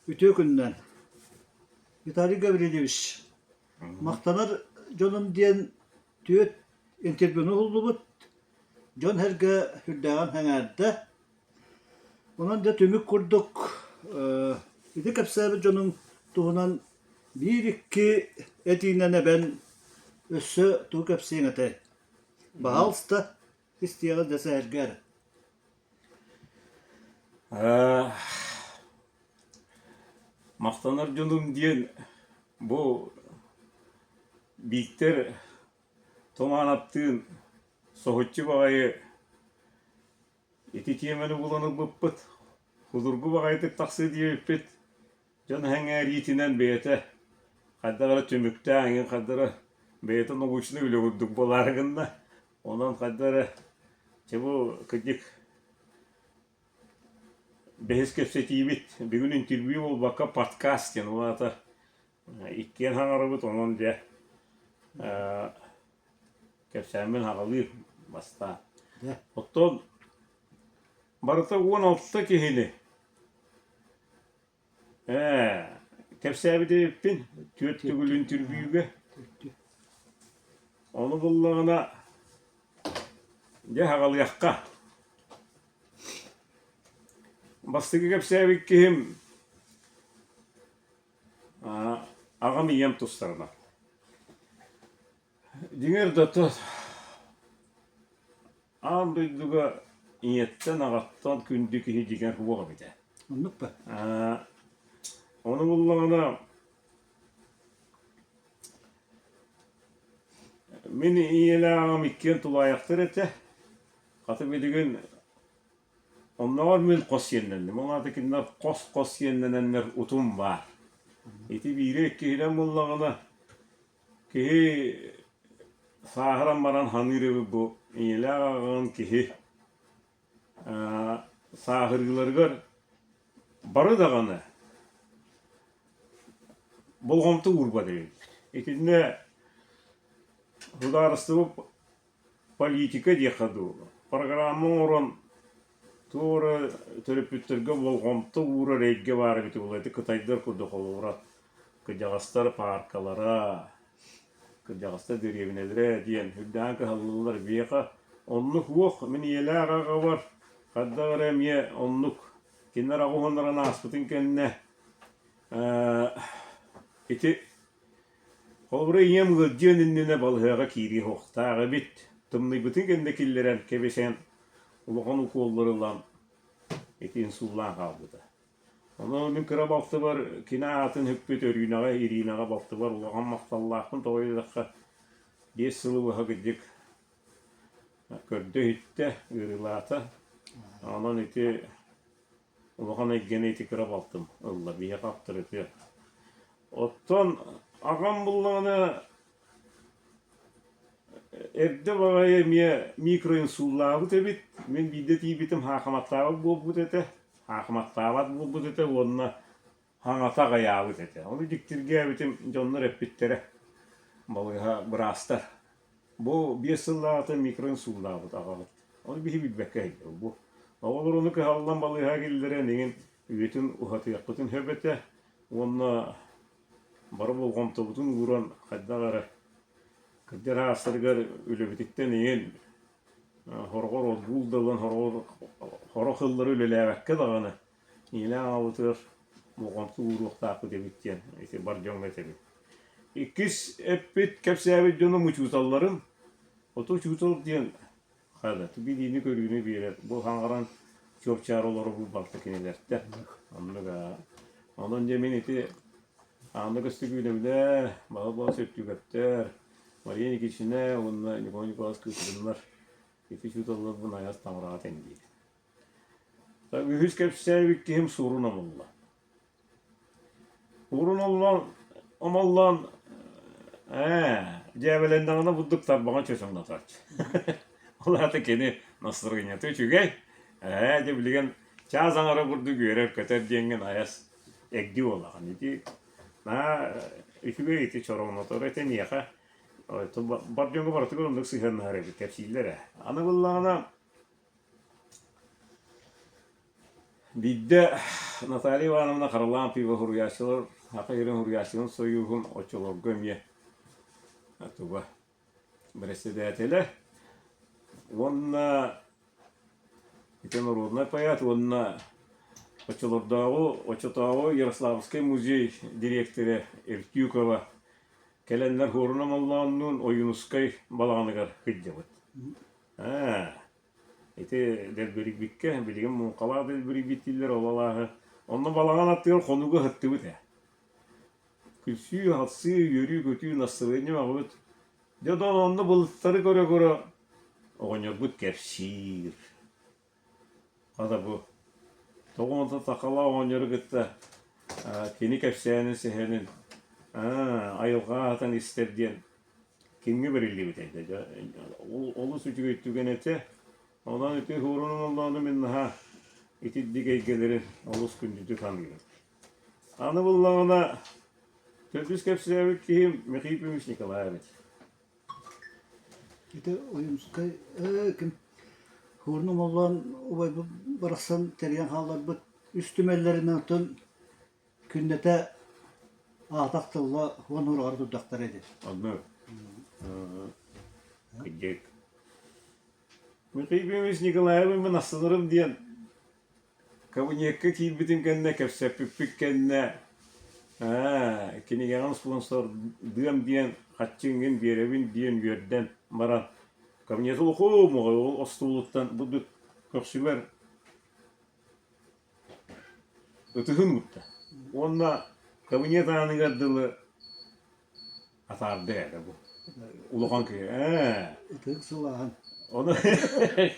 Үтүө күнүнэн! Виталий Гаврильевич, махтанар дьонум диэн түөрт интервьюну уһуллубут, дьон-сэргэ сүрдээҕин сэҥээрдэ. Онон дьэ түмүк курдук ити кэпсээбит дьонуҥ туһунан биир-икки этиинэн эбэн өссө тугу кэпсиэҥ этэй? Баһаалыста, истиэҕи да сэһэргээр. Махтанар дьонум диэн бу Бииктэр Тумаанаптыын соһуччу баҕайы ити тиэмэни булан ылбыппыт, судургу баҕайытык тахсыа диэбиппит, дьон сэҥээриитинэн бэйэтэ хайдах эрэ түмүктээх эҥин хайдах эрэ бэйэтэ научнай үлэ курдук буолаары гынна. Онон хайдах эрэ чэ бу кырдьык бэһис кэпсэтиибит бүгүн интервью буолбакка подкаст диэн ол аата иккиэн саҥарабыт онон дьэ кэпсээммин аҕалыыр бастаан. Оттон барыта 16 киһини ээ кэпсээбит эбиппин түөрт төгүл интервьюга. Ону буллаҕына дьэ аҕалыахха. Бастакы кэпсээбит киһим Аҕам ийэм тустарынан. Дьиҥэр да аан дойдуга ийэттэн аҕаттан күндү киһи дьиҥэр суох эбитэ. Оннук ба? Ону буллаҕына мин ийэлээх аҕам иккиэн тулаайахтар этэ. Хата билигин Оннооҕор мин хос сиэннэнним. Ол аата кинилэр хос-хос сиэннэнэннэр утум баар. Ити биирэ иккиһинэн буллаҕына киһи сааһыран баран саныыр эбит бу ийэлээх аҕаҕын киһи сааһырыыларыгар бары даҕаны болҕомто уурбат эбиппит. Итиннэ судаарыстыба политика диэххэ дуу, программа оҥорон туох эрэ төрөппүттэргэ болҕомто уурар эйгэ баар эбитэ буолуо. Ити кытайдар курдук холобура кырдьаҕастар пааркалара, кырдьаҕастар дэриэбинэлэрэ диэн үрдээн кыһаллаллар. Биһиэхэ оннук суох. Мин ийэлээх аҕабар хайдах эрэ эмиэ оннук кинилэр аҕа уһуннаран ааспытын кэннэ ити Холобура, ийэм ыалдьыан иннинэ балыыһаҕа киириэ суохтаах эбит, тымныйбытын кэннэ киллэрэн кэбисэн, улахан укуоллары ылан ити инсуллаан хаалбыта. Ону мин кыра балтыбар кини аатын сүкпүт Өрүүнэҕэ, Иринаҕа балтыбар улахан махталлаахпын, тоҕо диэтэххэ, 5 сылы быһа кырдьык көрдө-иһиттэ, ыарыылаата. Онон ити Улахан эйгэни ити кыра балтым ылла, биһиэхэ аптарытыа. Оттон аҕам буллаҕына эрдэ баҕайы эмиэ микроинсуллаабыт эбит. Мин биирдэ тиийбитим хаахыматтаабат буолбут этэ. Хаахыматтаабат буолбут этэ уонна хаҥата аҕыйаабыт этэ. Ону дьиктиргээбитим дьоннор эппиттэрэ, балыыһа быраастар. Бу 5 сыллааҕыта микроинсуллаабыт аҕабыт. Ону биһи билбэккэ сылдьабыт. Бу оҕолор ону кыһаллан балыыһаҕа киллэрэн иҥин үйэтин уһатыахпытын сөп этэ уонна бары болҕомтобутун ууран хайдах эрэ кырдьар аастарыгар үлэбититтэн иҥин хороҕор отгуул да ылан хороҕор сорох сыллары үлэлээбэккэ даҕаны Ийэлээх аҕабытыгар болҕомто ууруохтаахпыт эбит диэн ити бар дьоҥҥо этэбин. Иккис эппит, кэпсээбит дьонум учууталларым. Ото учуутал диэн хада билиини-көрүүнү биэрэр. Бу хаҥаран чуопчаар олоро булбакка кинилэртэн. Оннук аа. Онон дьэ мин ити Анна Көстөкүүнэбинэ, Баһыл Баҕа Сөптүүкэптэр, Мария Никитична уонна Николай Николаевич Кыытырыннар ити учууталларбын айас таҥараҕа тэҥниибин. Үһүс кэпсээбит киһим Суорун Омолло. Уурун Омоллоон ээ, дьээбэлэннэҕинэ бурдук тарбаҕын чочоҥнотооччу. Ол аата кини настарыанньата үчүгэй. Ээ, дьэ билигин чаас аҥара курдук үөрэр-көтөр диэҥҥин айас эгди буолаҕын. Ити наһаа үчүгэй ити чороҥнотор этэ миэхэ. Бар дьоҥҥо барытыгар оннук сыһыаннаһар эбит кэпсииллэр ээ. Аны буллаҕына. Биирдэ Наталья Ивановна Харлампьева суруйааччылар Саха сирин суруйааччыларын сойууһун оччолорго эмиэ туга бэрэссэдээтэлэ уонна ити норуодунай поэт уонна оччолордооҕу оччотооҕу Ярославскай музей дириэктэрэ Эртюкова кэлэннэр Хуоруна Моллооннуун Ойуунускай балаҕаныгар сылдьабыт. Аа, ити Дэлбэрийбиккэ, билигин муҥхалаах Дэлбэрийбит дииллэр ол алааһы. Онно балаҕан аттыгар хонууга ыһыттыбыт ээ. Күлсүү-халсыы, үөрүү-көтүү, настырыанньа баҕабыт. Дьэ, оттон онно былыттары көрө-көрө оҕонньорбут кэпсиир. Хата бу тоҕо онто сахалаах оҕонньору кытта кини кэпсээнин сэһэнин айылҕа аһатан истэр диэн кимҥэ бэриллибитэй да олус үчүгэй түгэн этэ. Онон ити Хуурунун оллоону мин наһаа итирдик эйгэлэрин олус күндүтүк саныырым. Аны буллаҕына төрдүс кэпсээбит киһим Михаил Ефимович Николаевич. Ити Ойуунускай ээ ким Хуурун Омоллоон убайбыт барахсан тэрийэн хаалларбыт үс түмэллэринэн оттон күннэтэ аатах тылла уон ураҕар турдахтара ити. Онно кырдьык. Михаил Ефимович Николаевы мин астынарым диэн Кабинекка киирбитим кэннэ, кэпсэппиппит кэннэ, ээ, кинигэҕин спонсордыам диэн хаччыҥҥын биэрэбин диэн үөрдэн баран, кабинет улахуум ол остуолуттан бу көхсүбэр ытыһын уурда уонна кабинет ааныгар дылы атаарда этэ бу улахан киһи ээ Ытык сылааһын. Ону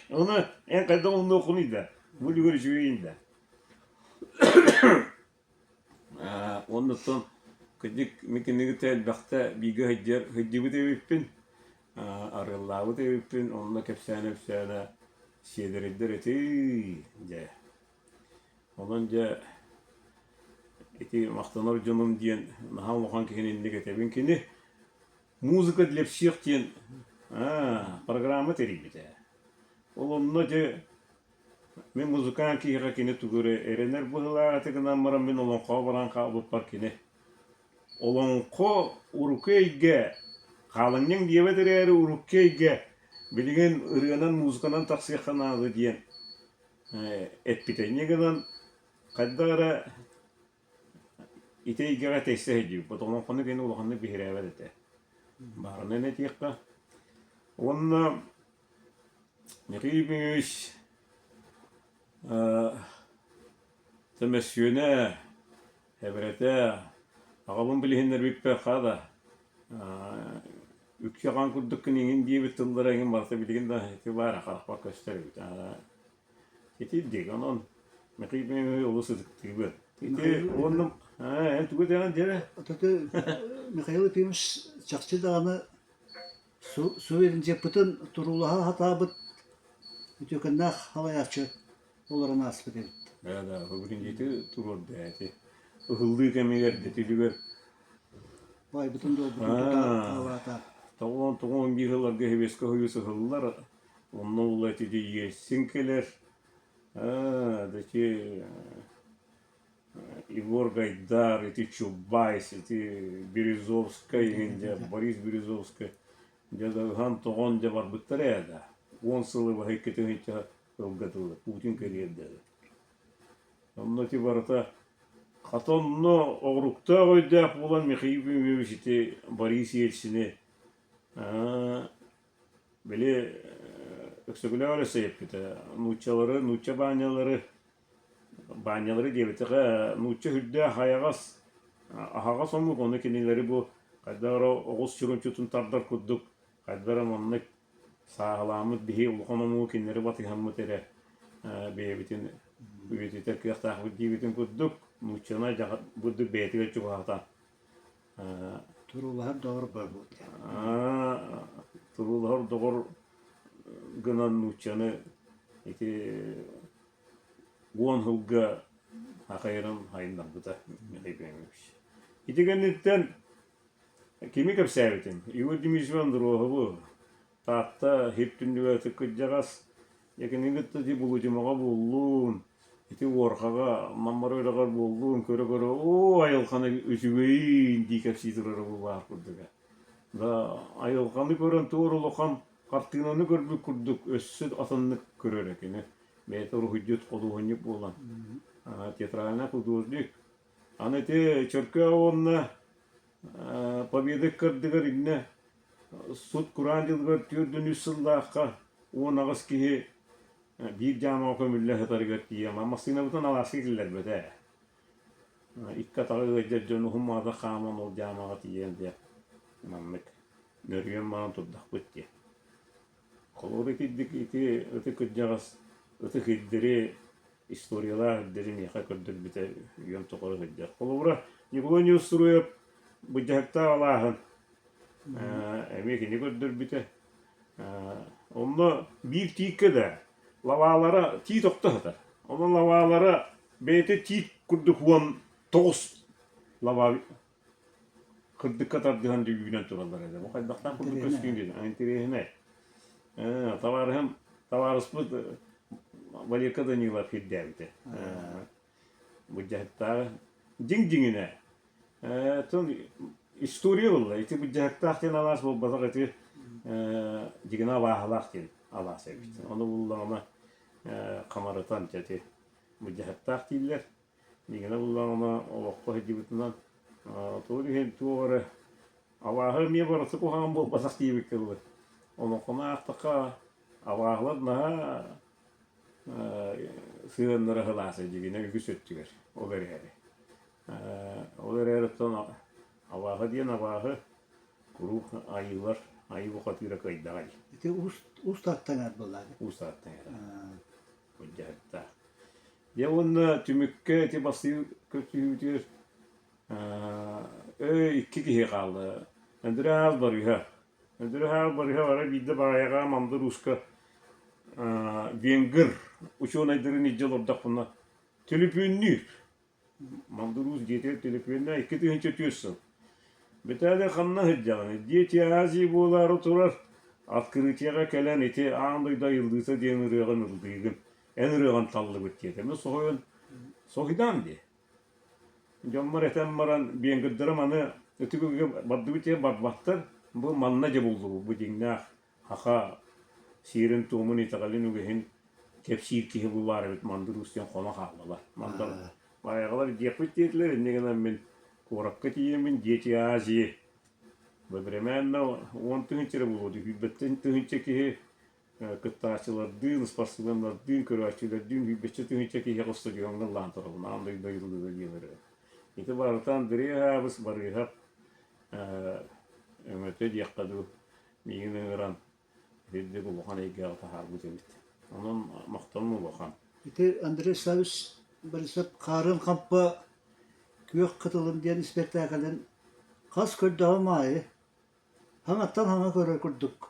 ону эн хайдах умнуоххунуй да бу үлүгэр үчүгэйин да Оннуттан кырдьык мин киниги элбэхтэ бииргэ сылдьар сылдьыбыт эбиппин арыаллаабыт эбиппин онно кэпсээнэ-өпсөөнө сиэдэрийдэр этий дьэ Онон дьэ ити махтанар дьонум диэн наһаа улахан киһини инник этэбин. Кини «Музыка для всех» диэн программа тэрийбитэ. Ол онно дьэ мин музыкант киһиэхэ кини тугу эрэ эрэнэр быһыылаах этэ гынан баран мин олоҥхоҕо баран хаалбыппар кини олоҥхо урукку эйгэ хаалынньаҥ диэбэт эрээри урукку эйгэ билигин ырыанан музыканан тахсыахха наада диэн эппитэ. Инньэ гынан хайдах эрэ ити эйгэҕэ тэйсэ сылдьыбыппыт. Олоҥхону кини улаханнык биһирээбэт этэ. Баарынан этиэххэ. Уонна Михаил Ефимович мөссүөнэ, эбэрэтэ, аҕабын билиһиннэрбиппэр хаа да үксэ аҕаҥ курдуккун иҥин диэбит тыллара эҥин барыта билигин да ити баар харахпар көстөр эбит. Ити дик онон Михаил Ефимович олус ытыктыыбын. Ити уонна эн тугу этэҕин диэрэ? Ототы Михаил Ефимович чахчы даҕаны суверенитеппытын туруулаһа сатаабыт үтүөкэннээх салайааччы олорон ааспыт эбит. Да, да, суверенитети туруорда эти. Ыһыллыы кэмигэр дэтилигэр Байбытын дуолбутун тута Тоҕон биир сылларга Сэбиэскэй Союз ыһыллар, онно ула ити Ельцин кэлэр, ити Егор Гайдар, ити Чубайс, ити Березовскай иһин дьэ Борис Березовскай дьэ да ыһан-тоҕон дьэ барбыттар ээ да. 10 сылы быһа икки тыһыынча сылга дылы Путин кэлиэр дылы. Онно ити барыта хата онно оҕуруктаах өйдөөх буолан Михаил Ефимович ити Борис Ельцини били Өксөкүлээх Өлөксөй эппитэ нууччалары, нуучча баанньалары баанньалары диэбэтэҕэ нуучча үрдээх айаҕас аһаҕас омук ону кинилэри бу хайдах эрэ оҕус чурумчутун тардар курдук хайдах эрэ маннык сааһылааммыт биһи улахан омугу кинилэри батыһаммыт эрэ бэйэбитин үйэтитэр кыахтаахпыт диэбитин курдук нууччаны бурдук бэйэтигэр чугаһатан Туруулаһар доҕор буолбут. Туруулаһар доҕор гынан нууччаны ити 10 сылга хахайыран хайыннарбыта Михаил Ефимович. Ити кэнниттэн кими кэпсээбитим? Егор Дмитриевич Андронову, Таатта иһит түннүгэ ытык кырдьаҕас, дьэ кинини кытта ити Булудьумаҕа буллун. Ити уорҕаҕа Маммара үрэҕэр буоллун көрө-көрө оо айылҕаны үчүгэйин дии кэпсии турара бу баар курдуга. Да айылҕаны көрөн туор улахан хартыынаны көрбүт курдук өссө атыннык көрөрө кини. Бэйэтэ уруһуйдьут, худуоһунньук буолан. Театральный художник. Аны ити Чөркөөх уонна Победа ыккардыгар иннэ сут-кураан дьылыгар 43 сыллаахха 18 киһи биир дьаамаҕа көмүллэ сытарыгар тиийэн массыынабытын алааска киллэрбэтэ. Икки атаҕа ыалдьар дьон уһун маата хааман ол дьаамаҕа тиийэн дьэ маннык нөрүйэн баран турдахпыт дии. Холобур итирдик ити ытык кырдьаҕас ытык ирдэри историялаах ирдэри миэхэ көрдөрбүтэ үйэм тухары сылдьар. Холобура Николай Неустроев Быдьаһыктаах алааһын эмиэ кини көрдөрбүтэ. Онно биир тииккэ да лабаалара тиит охто сытар. Онно лабаалара бэйэтэ тиит курдук 19 лабаа кырдыкка тардыһан үүнэн тураллар этэ. Бу хайдахтаах курдук көстүүн диэн интэриэһинэй. Табаарыһым, табаарыспыт Валерка Данилов ирдээбитэ. Быдьаһыктааҕы дьиҥ дьиҥинэ Оттон история буолла. Ити быдьаһыктаах диэн алаас буолбатах, ити дьигинэ абааһылаах диэн алаас эбит. Ону буллаҕына хамарытан дьэ ити быдьаһыктаах дииллэр. Дьигинэ буллаҕына олоххо сылдьыбытынан туох иһин туох эрэ абааһы эмиэ барыта куһаҕан буолбатах диэбиккэ дылы. Олоҥхону аахтахха абааһылар наһаа сыһыаннара сылаас дьигинэ үгүс өттүгэр ол эрээри. Ол эрээри оттон абааһы диэн абааһы куруук айыылар, айыы бухатыыра кыайдаҕай. Ити уус тааттаҥар буоллаҕа. Уус тааттаҥар. Былдьаһыктаах. Дьэ уонна түмүккэ ити бастыыр көрсүһүүтүгэр өө икки киһи хаалла. Өндөрө Барыһа. Өндөрө Барыһа бара биирдэ баайаҕа Мандыр Ууска венгр учуонайдарын илдьэ олордохпуна төлөпүөннүүр. Мандуруус дьиэтигэр төлөпүөннээх 2004 сыл. Бэтээлэ ханна сылдьаҕыный? Дети Азии буолаары турар открытиеҕа кэлэн ити аан дойду айыллыыта диэн ырыаҕын ыллыыгын. Эн ырыаҕын таллыбыт диэтэ. Мин соһуйан соһуйдаам дии. Дьоммор этэн баран венгрдэрим аны ытык бардыбыт диэн барбаттар. Бу манна дьэ буллубут бу дьиҥнээх Саха сиэрин-туомун, итэҕэлин, үгэһин кэпсиир киһи бу баар эбит Мандыр Уус диэн хоно хааллылар. Мандар баайаҕалар диэхпит диэтилэр, инньэ гынан мин куоракка тиийэммин Дети Азии одновременно 10 тыһыынча эрэ буолуо дии, сүүрбэттэн тыһыынча киһи кыттааччылардыын, спортсменнардыын, көрөөччүлэрдиин сүүрбэччэ тыһыынча киһиэхэ стадиоҥҥа ыллаан турабын, аан дойду айыллыыта диэн ырыа. Ити барыта Андрей Аһаабыс Барыыһап өҥөтө диэххэ дуу, миигин ыҥыран итинник улахан эйгэҕэ таһаарбыт эбит. Онон махталым улахан. Ити Андрей Саввич Борисов Хаарын хампа Күөх кытылым диэн испэктээкилин хас көрдөҕүм аайы хаҥаттан хаҥа көрөр курдук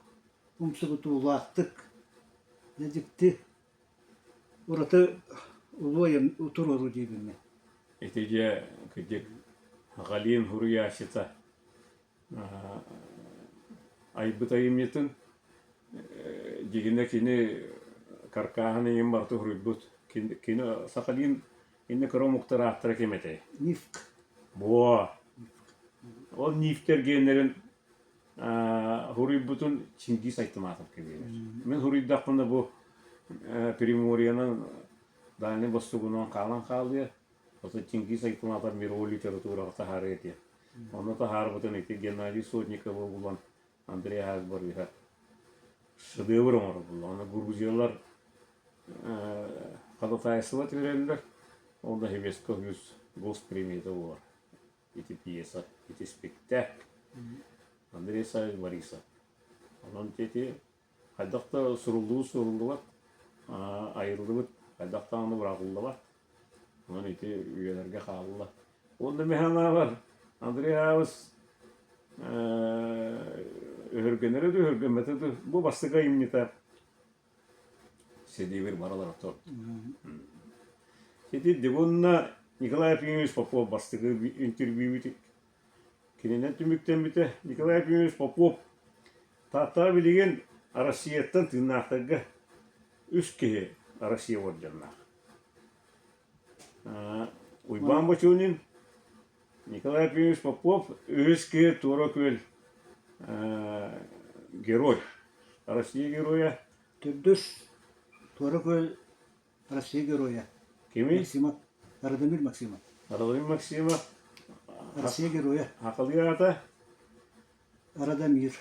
умсугутуулаахтык, дьикти ураты улуу айан туруоруу диибин мин. Ити дьэ кырдьык Галин суруйааччыта айбыт айымньытын дьигинэ кини каркааһын иҥин барыта суруйбут. Кини Сахалин иннэ кыра омуктар ааттара ким этэй? Нивк. Буо. Ол нивтэр геннэрин суруйбутун Чингиз Айтматов кэбиһэр. Мин суруйдахпына бу Приморьенан Дальнай Востогунан хаалан хаалыа. Ото Чингиз Айтматов мировой литератураҕа таһаарыа этиэ. Онно таһаарбытын ити Геннадий Сотниковы булан Андрей Аһаас Барыыһа шедевр оҥорор Аны грузиялар ходатайство түһэрэллэр, ол да Хевеско үс госпремията буолар. Ити пьеса, ити спектакль. Андрей Савич Борисов. Онон ити хайдах да суруллуу суруллубат, айыллыбыт хайдах даҕаны быраҕыллыбат. Онон ити үйэлэргэ хаалла. Уонна мин санаабар, Андрей Аабыс өһүргэнэрэ да өһүргэммэтэ да бу бастакы айымньыта Сидибир баралар торт. Ити уонна Николай Ефимович Попов бастакы интервьюбүт кининэн түмүктэммитэ. Николай Ефимович Попов Тааттаҕа билигин Россияттан тыыннаахтарга үс киһи Россия орденнаах. Уйбаан Бочунин, Николай Ефимович Попов үһүс киһи Туора Күөл герой, Россия геройа. Төрдүс Туора Күөл Россия геройа. Кимий? Максимов. Радомир Максимов. Радомир Максимов. Россия геройа. Хахалыы аата? Радомир.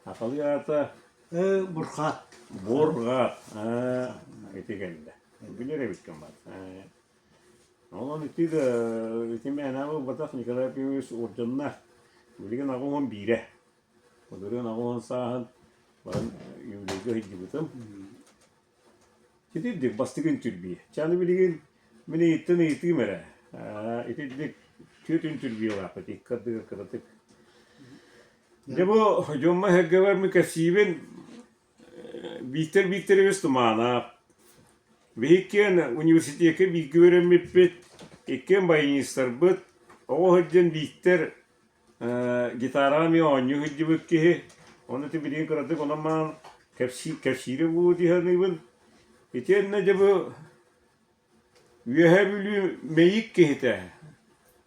Хахалыы аата? Бурхаат. Бурҕаат. Ити кэллэ. Билэр эбиккин баар. Онон ити да ити мээнэ буолбатах Николай Ефимович уордьаннаах. Билигин 81-э. Былырыын 80 сааһын баран юбилейга сылдьыбытым. Итирдик бастакы үҥтүрбүйэ. Чэ аны билигин мин ыйыттан ыйытыым эрэ. Итирдик түөрт үҥтүрбүйэлээхпит икки ардыгар кыратык. Дьэ бу дьоммор сэргэбэр мин кэпсиибин Бииктэр Бииктэрэбис Тумаанап. Биһиккиэн университекка бииргэ үөрэммиппит, иккиэн баянистарбыт, оҕо сылдьан Бииктэр гитараҕа эмиэ оонньуу сылдьыбыт киһи. Ону ити билигин кыратык онон-манан кэпсиирэ буолуо дии саныыбын. Итиэннэ дьэ бу Үөһээ Бүлүү Мэйик киһитэ,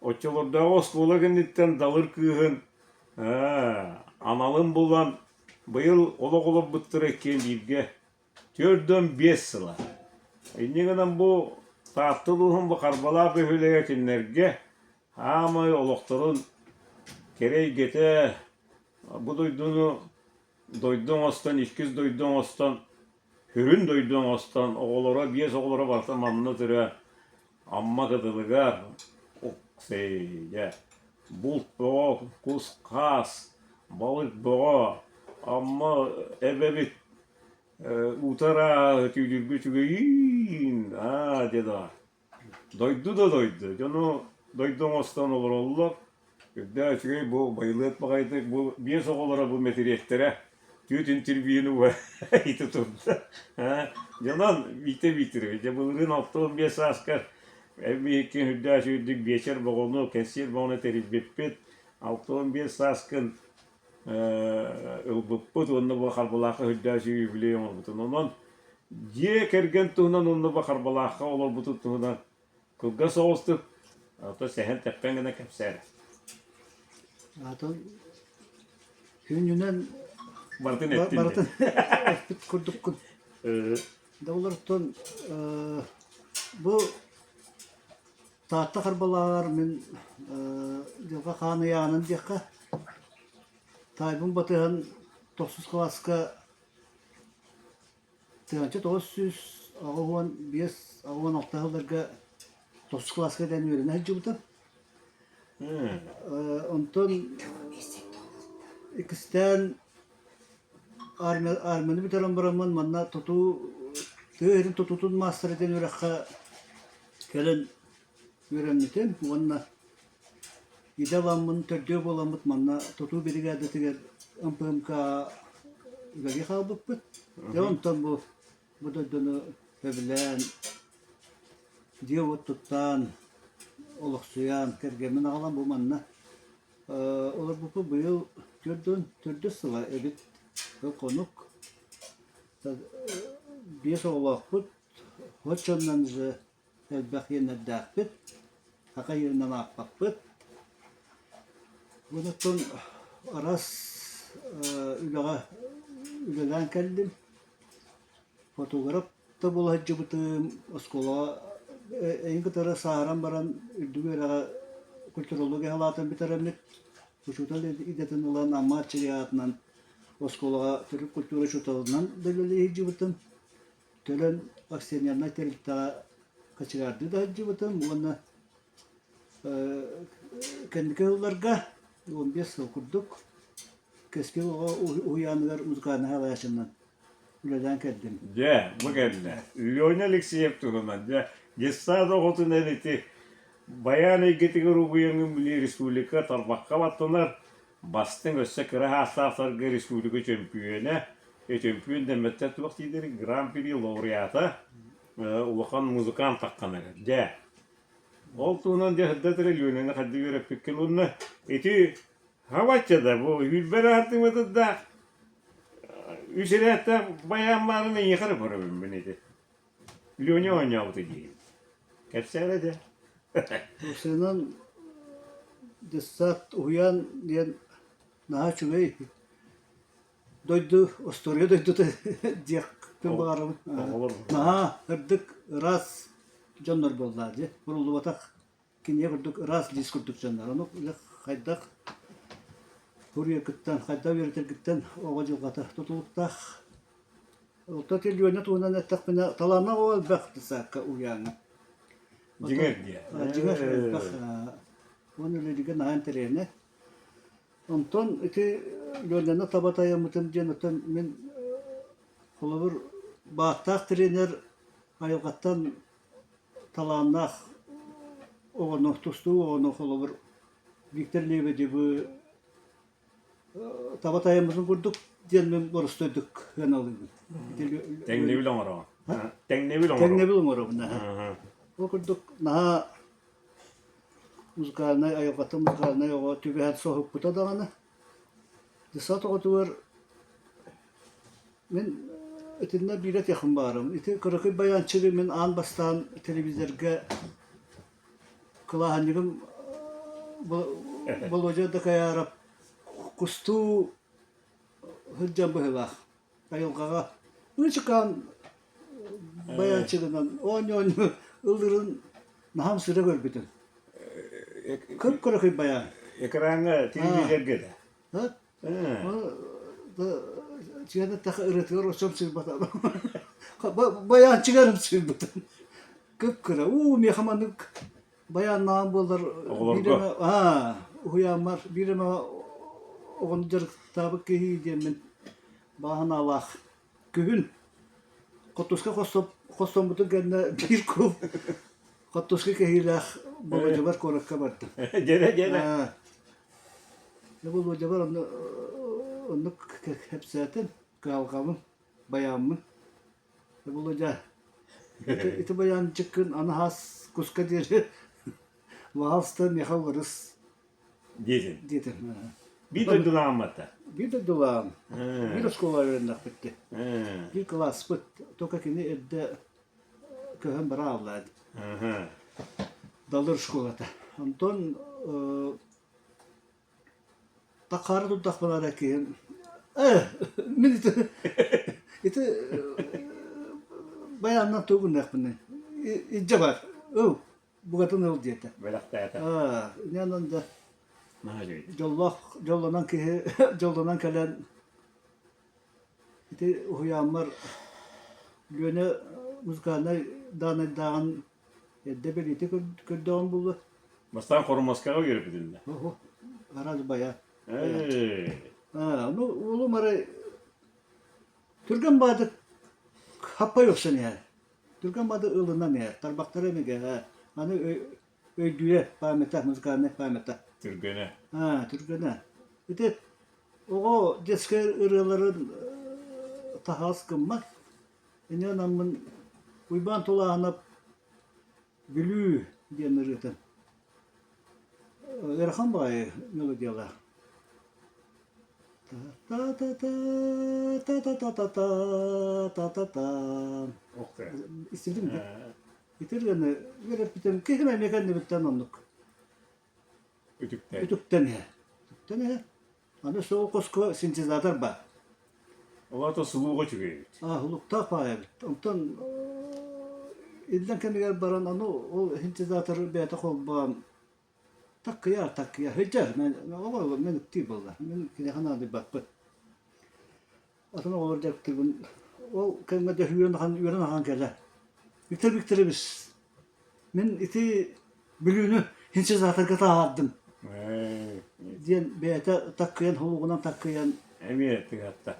оччолордооҕу оскуола кэнниттэн Далыр кыыһын аналын булан, быйыл олох олорбуттара иккиэн бииргэ 45 сыла. Инньэ гынан бу Таатта улууһун бу Харбалаах бөһүөлэгэ кинилэргэ аамай олохторун кэрэ эйгэтэ, бу дойдуну дойду оҥостон, иккис дойду оҥостон Сүрүн дойду оҥостон, оҕолоро, биэс оҕолоро барыта манна төрөөн, Амма кытылыгар, Оксейгэ, булт бөҕө, кус-хаас, балык бөҕө, Амма эбэбит уута ырааһа түүлүүргэ үчүгэйиин, аа диэ да Дойду да дойду, дьону дойду оҥостон олороллор. Үрдээх үчүгэй бу байылыат баҕайытык бу биэс оҕолоро бу мэтириэттэрэ түөрт интервьюну ити турда. Дьонон Витя Викторович, дьэ былырыын 65 сааскар эбииккин үрдээх үчүгэйдик биэчэр боҕону, кэнсиэр боҕону тэрийбиппит. 65 сааскын ылбыппыт уонна бу Харбалаахха үрдээх үчүгэй юбилей оҥорбутун. Онон Дьиэ кэргэн туһунан уонна бу Харбалаахха олорбутун туһунан кылгас соҕустук ото сэһэн-тэппэн гына кэпсээр. Атын күнүнэн барытын эттин барытын эппит курдуккун. Да олортон бу Таатта Харбалааҕар мин дьылҕа хаан ыйаанын диэххэ таайбын батыһан тохсус кылааска 1985-86 сылларга тохсус кылааска кэлэн үөрэнэ сылдьыбытым. Онтон иккистээн армияны бүтэрэн бараммын манна тутуу тыа иһин тутуутун маастара диэн үөрэххэ кэлэн үөрэммитим уонна Идэ ыламмын, төрдүө буоламмыт манна тутуу биригээдэтигэр МПМК үлэлии хаалбыппыт. Дьэ онтон бу бу дойдуну сөбүлээн, дьиэ-уот туттаан, олохсуйан, кэргэммин аҕалан бу манна олорбуппут быйыл 44 сыла эбит. Хонук. Биэс оҕолоохпут. Оччоннон же элбэх иэннэрдээхпит, саха иэнинэн аахпаппыт. Онтон араас үлэҕэ үлэлээн кэллим. Фотограф да буола сылдьыбытым, оскуолаҕа эйигин кытары сааһыран баран үрдүк үөрэҕи культурология салаатын бүтэрэммит, учуутал идэтин ылан Амма Аччыгый аатынан оскуолаҕа төрүт культура учууталынан да үлэлии сылдьыбытым. Төлөн акционернай тэрилтэҕэ кочегардыы да сылдьыбытым уонна кэнники сылларга 15 сыл курдук Кэскил оҕо уһуйааныгар музыкальнай салайааччынан үлэлээн кэллим. Дьэ, бу кэллэ. Леня Алексеев туһунан дьэ детсад оҕотунан ити байаан эйгэтигэр угуйаҥҥын били республика тарбахха баттанар Бастыҥ өссө кыра саастаахтарга республика чөмпүйүөнэ, чөмпүйүөн дэммэттэр туох дииллэрий, гран-при лауреата, улахан музыкант таххан эрэр. Дьэ, ол туһунан дьэ сырдат эрэ Ленаны хайдах үөрэппиккин уонна ити хабачча да бу үүрбэр ааттыммытыт да үс ирээттээх байаан баарын эйиэхэ эрэ көрөбүн мин ити. Леня оонньообута диигин. Кэпсээн этэ. Уопсайынан детсад уһуйаан диэн наһаа үчүгэй дойду, остуоруйа дойдута диэхпин баҕарабын. Наһаа сырдык, ыраас дьоннор буоллаа дии. Буруллубатах кинигэ курдук ыраас лиис курдук дьоннор. Ону хайдах суруйаргыттан, хайдах үөрэтэргиттэн оҕо дьылҕата тутулуктаах. Оттон Леня туһунан эттэхпинэ, талааннаах оҕо элбэх детсадка уһуйааҥҥа. Дьиҥэр диэ. Дьиҥэр элбэх. Уонна үлэлииргэ наһаа интэриэһинэй. Онтон ити Леняны таба тайаммытым диэн оттон мин холобур бааттаах тренер айылҕаттан талааннаах оҕону, тустуу оҕону холобур Виктор Лебедевы таба тайаммытын курдук диэн мин боростуойдук сыаналыыбын. Тэҥнэбил оҥороҕун. Тэҥнэбил оҥоробун. Тэҥнэбил оҥоробун. Ол курдук наһаа музыкальнай айылҕаттан музыкальнай оҕо түбэһэн соһуппута даҕаны. Десант оҕотугар мин итиннэ биирэ этиэхпин баҕарабын. Ити кыракый баянчыгы мин аан бастаан телевизорга кылааһынньыгым Володя Дакаяров кустуу сылдьан быһыылаах айылҕаҕа ычыкаан баянчыгынан оонньуу-оонньуу ыллыырын наһаа сыра көрбүтүм. Кып-кыракый баян. Экраҥҥа телевизорга да? Чиэнэ таха ырыатыгар оччом сыырбатам. Баянчыгарым сыырбытым. Кып-кыра. Уу, миэхэ маннык баяннаан буоллар биир эмэ уһуйааммар биир эмэ оҕону дьарыктаабыт киһи диэммин бааһынаалаах күһүн хотуска хостоммутун кэннэ биир кул хотуска кэһиилээх Болуодьабар куоракка бардым. Дьэрэ, дьэрэ. Болуодьабар оннук кэпсээтим, кыһалҕабын, байааммын. Володя, ити байаанчыккын аны хас куска диэри баҕалста миэхэ уларыс диэтим. Диэтим. Биир дойдулааммата. Биир дойдулаам. Биир оскуолаҕа үөрэннэхпит. Биир кылааспыт. Только кини эрдэ көһөн бара ааллаат. Далыр школата. Онтон Такаары турдахпына эрэ киһим ээ мин ити ити байааннан тугу гыныахпыный илдьэ бар ыл букатын ыл диэтэ Бэлэхтээтэ. Аа инэн да Наһаа үчүгэй. дьоллоох дьоллонон киһи дьоллонон кэлэн ити уһуйааммар Лүөнэ музыкальнай даанайдааҕын Эрдэ бэлиэтии көрдөҕүм буолуо. Бастаан Хормоскаҕа үөрэппитиннэ. Оһо, араас бая. Ээ. Аа, ну уолум арай түргэн баадык хаппай охсон иһэр. Түргэн баадык ылынан иһэр. Тарбахтара эмигэ аны өйдүүрэ памята, музыкальная памята. Түргэнэ. Аа, түргэнэ. Ити оҕо детскай ырыаларын таһаас гыммат. Инньэ гынаммын Уйбаан Тулааһынап Бүлүү диэн ырыатын ыарахан баҕайы мелодиялаах. Та-та-та-та-та-та-та-та-та-та-та Истибитим да? Ити ырыаны үөрэппитим киһим эмиэ кэннибиттэн оннук Үтүктэн. Үтүктэн иһэ. Үтүктэн иһэ. Аны сол хоско синтезатор баар. Ол аата сулууга үчүгэй эбит. Аа, сулуктаах баҕайы эбит. Онтон иллэҥ кэмигэр баран аны ол синтезаторы бэйэтэ холбоон таккыйар, таккыйар. Сылдьар, оҕо мен ыктыыр буолла. Мин киниэхэ наадыйбаппын. Атын оҕолор дьарыктыыбын. Ол кэмҥэ да үөрэн ахан, үөрэн ахан кэлэр. Виктор Викторович, Мин ити Бүлүүнү синтезаторга таһаардым диэн бэйэтэ таккыйан холугунан таккыйан Эмиэ тыгатта.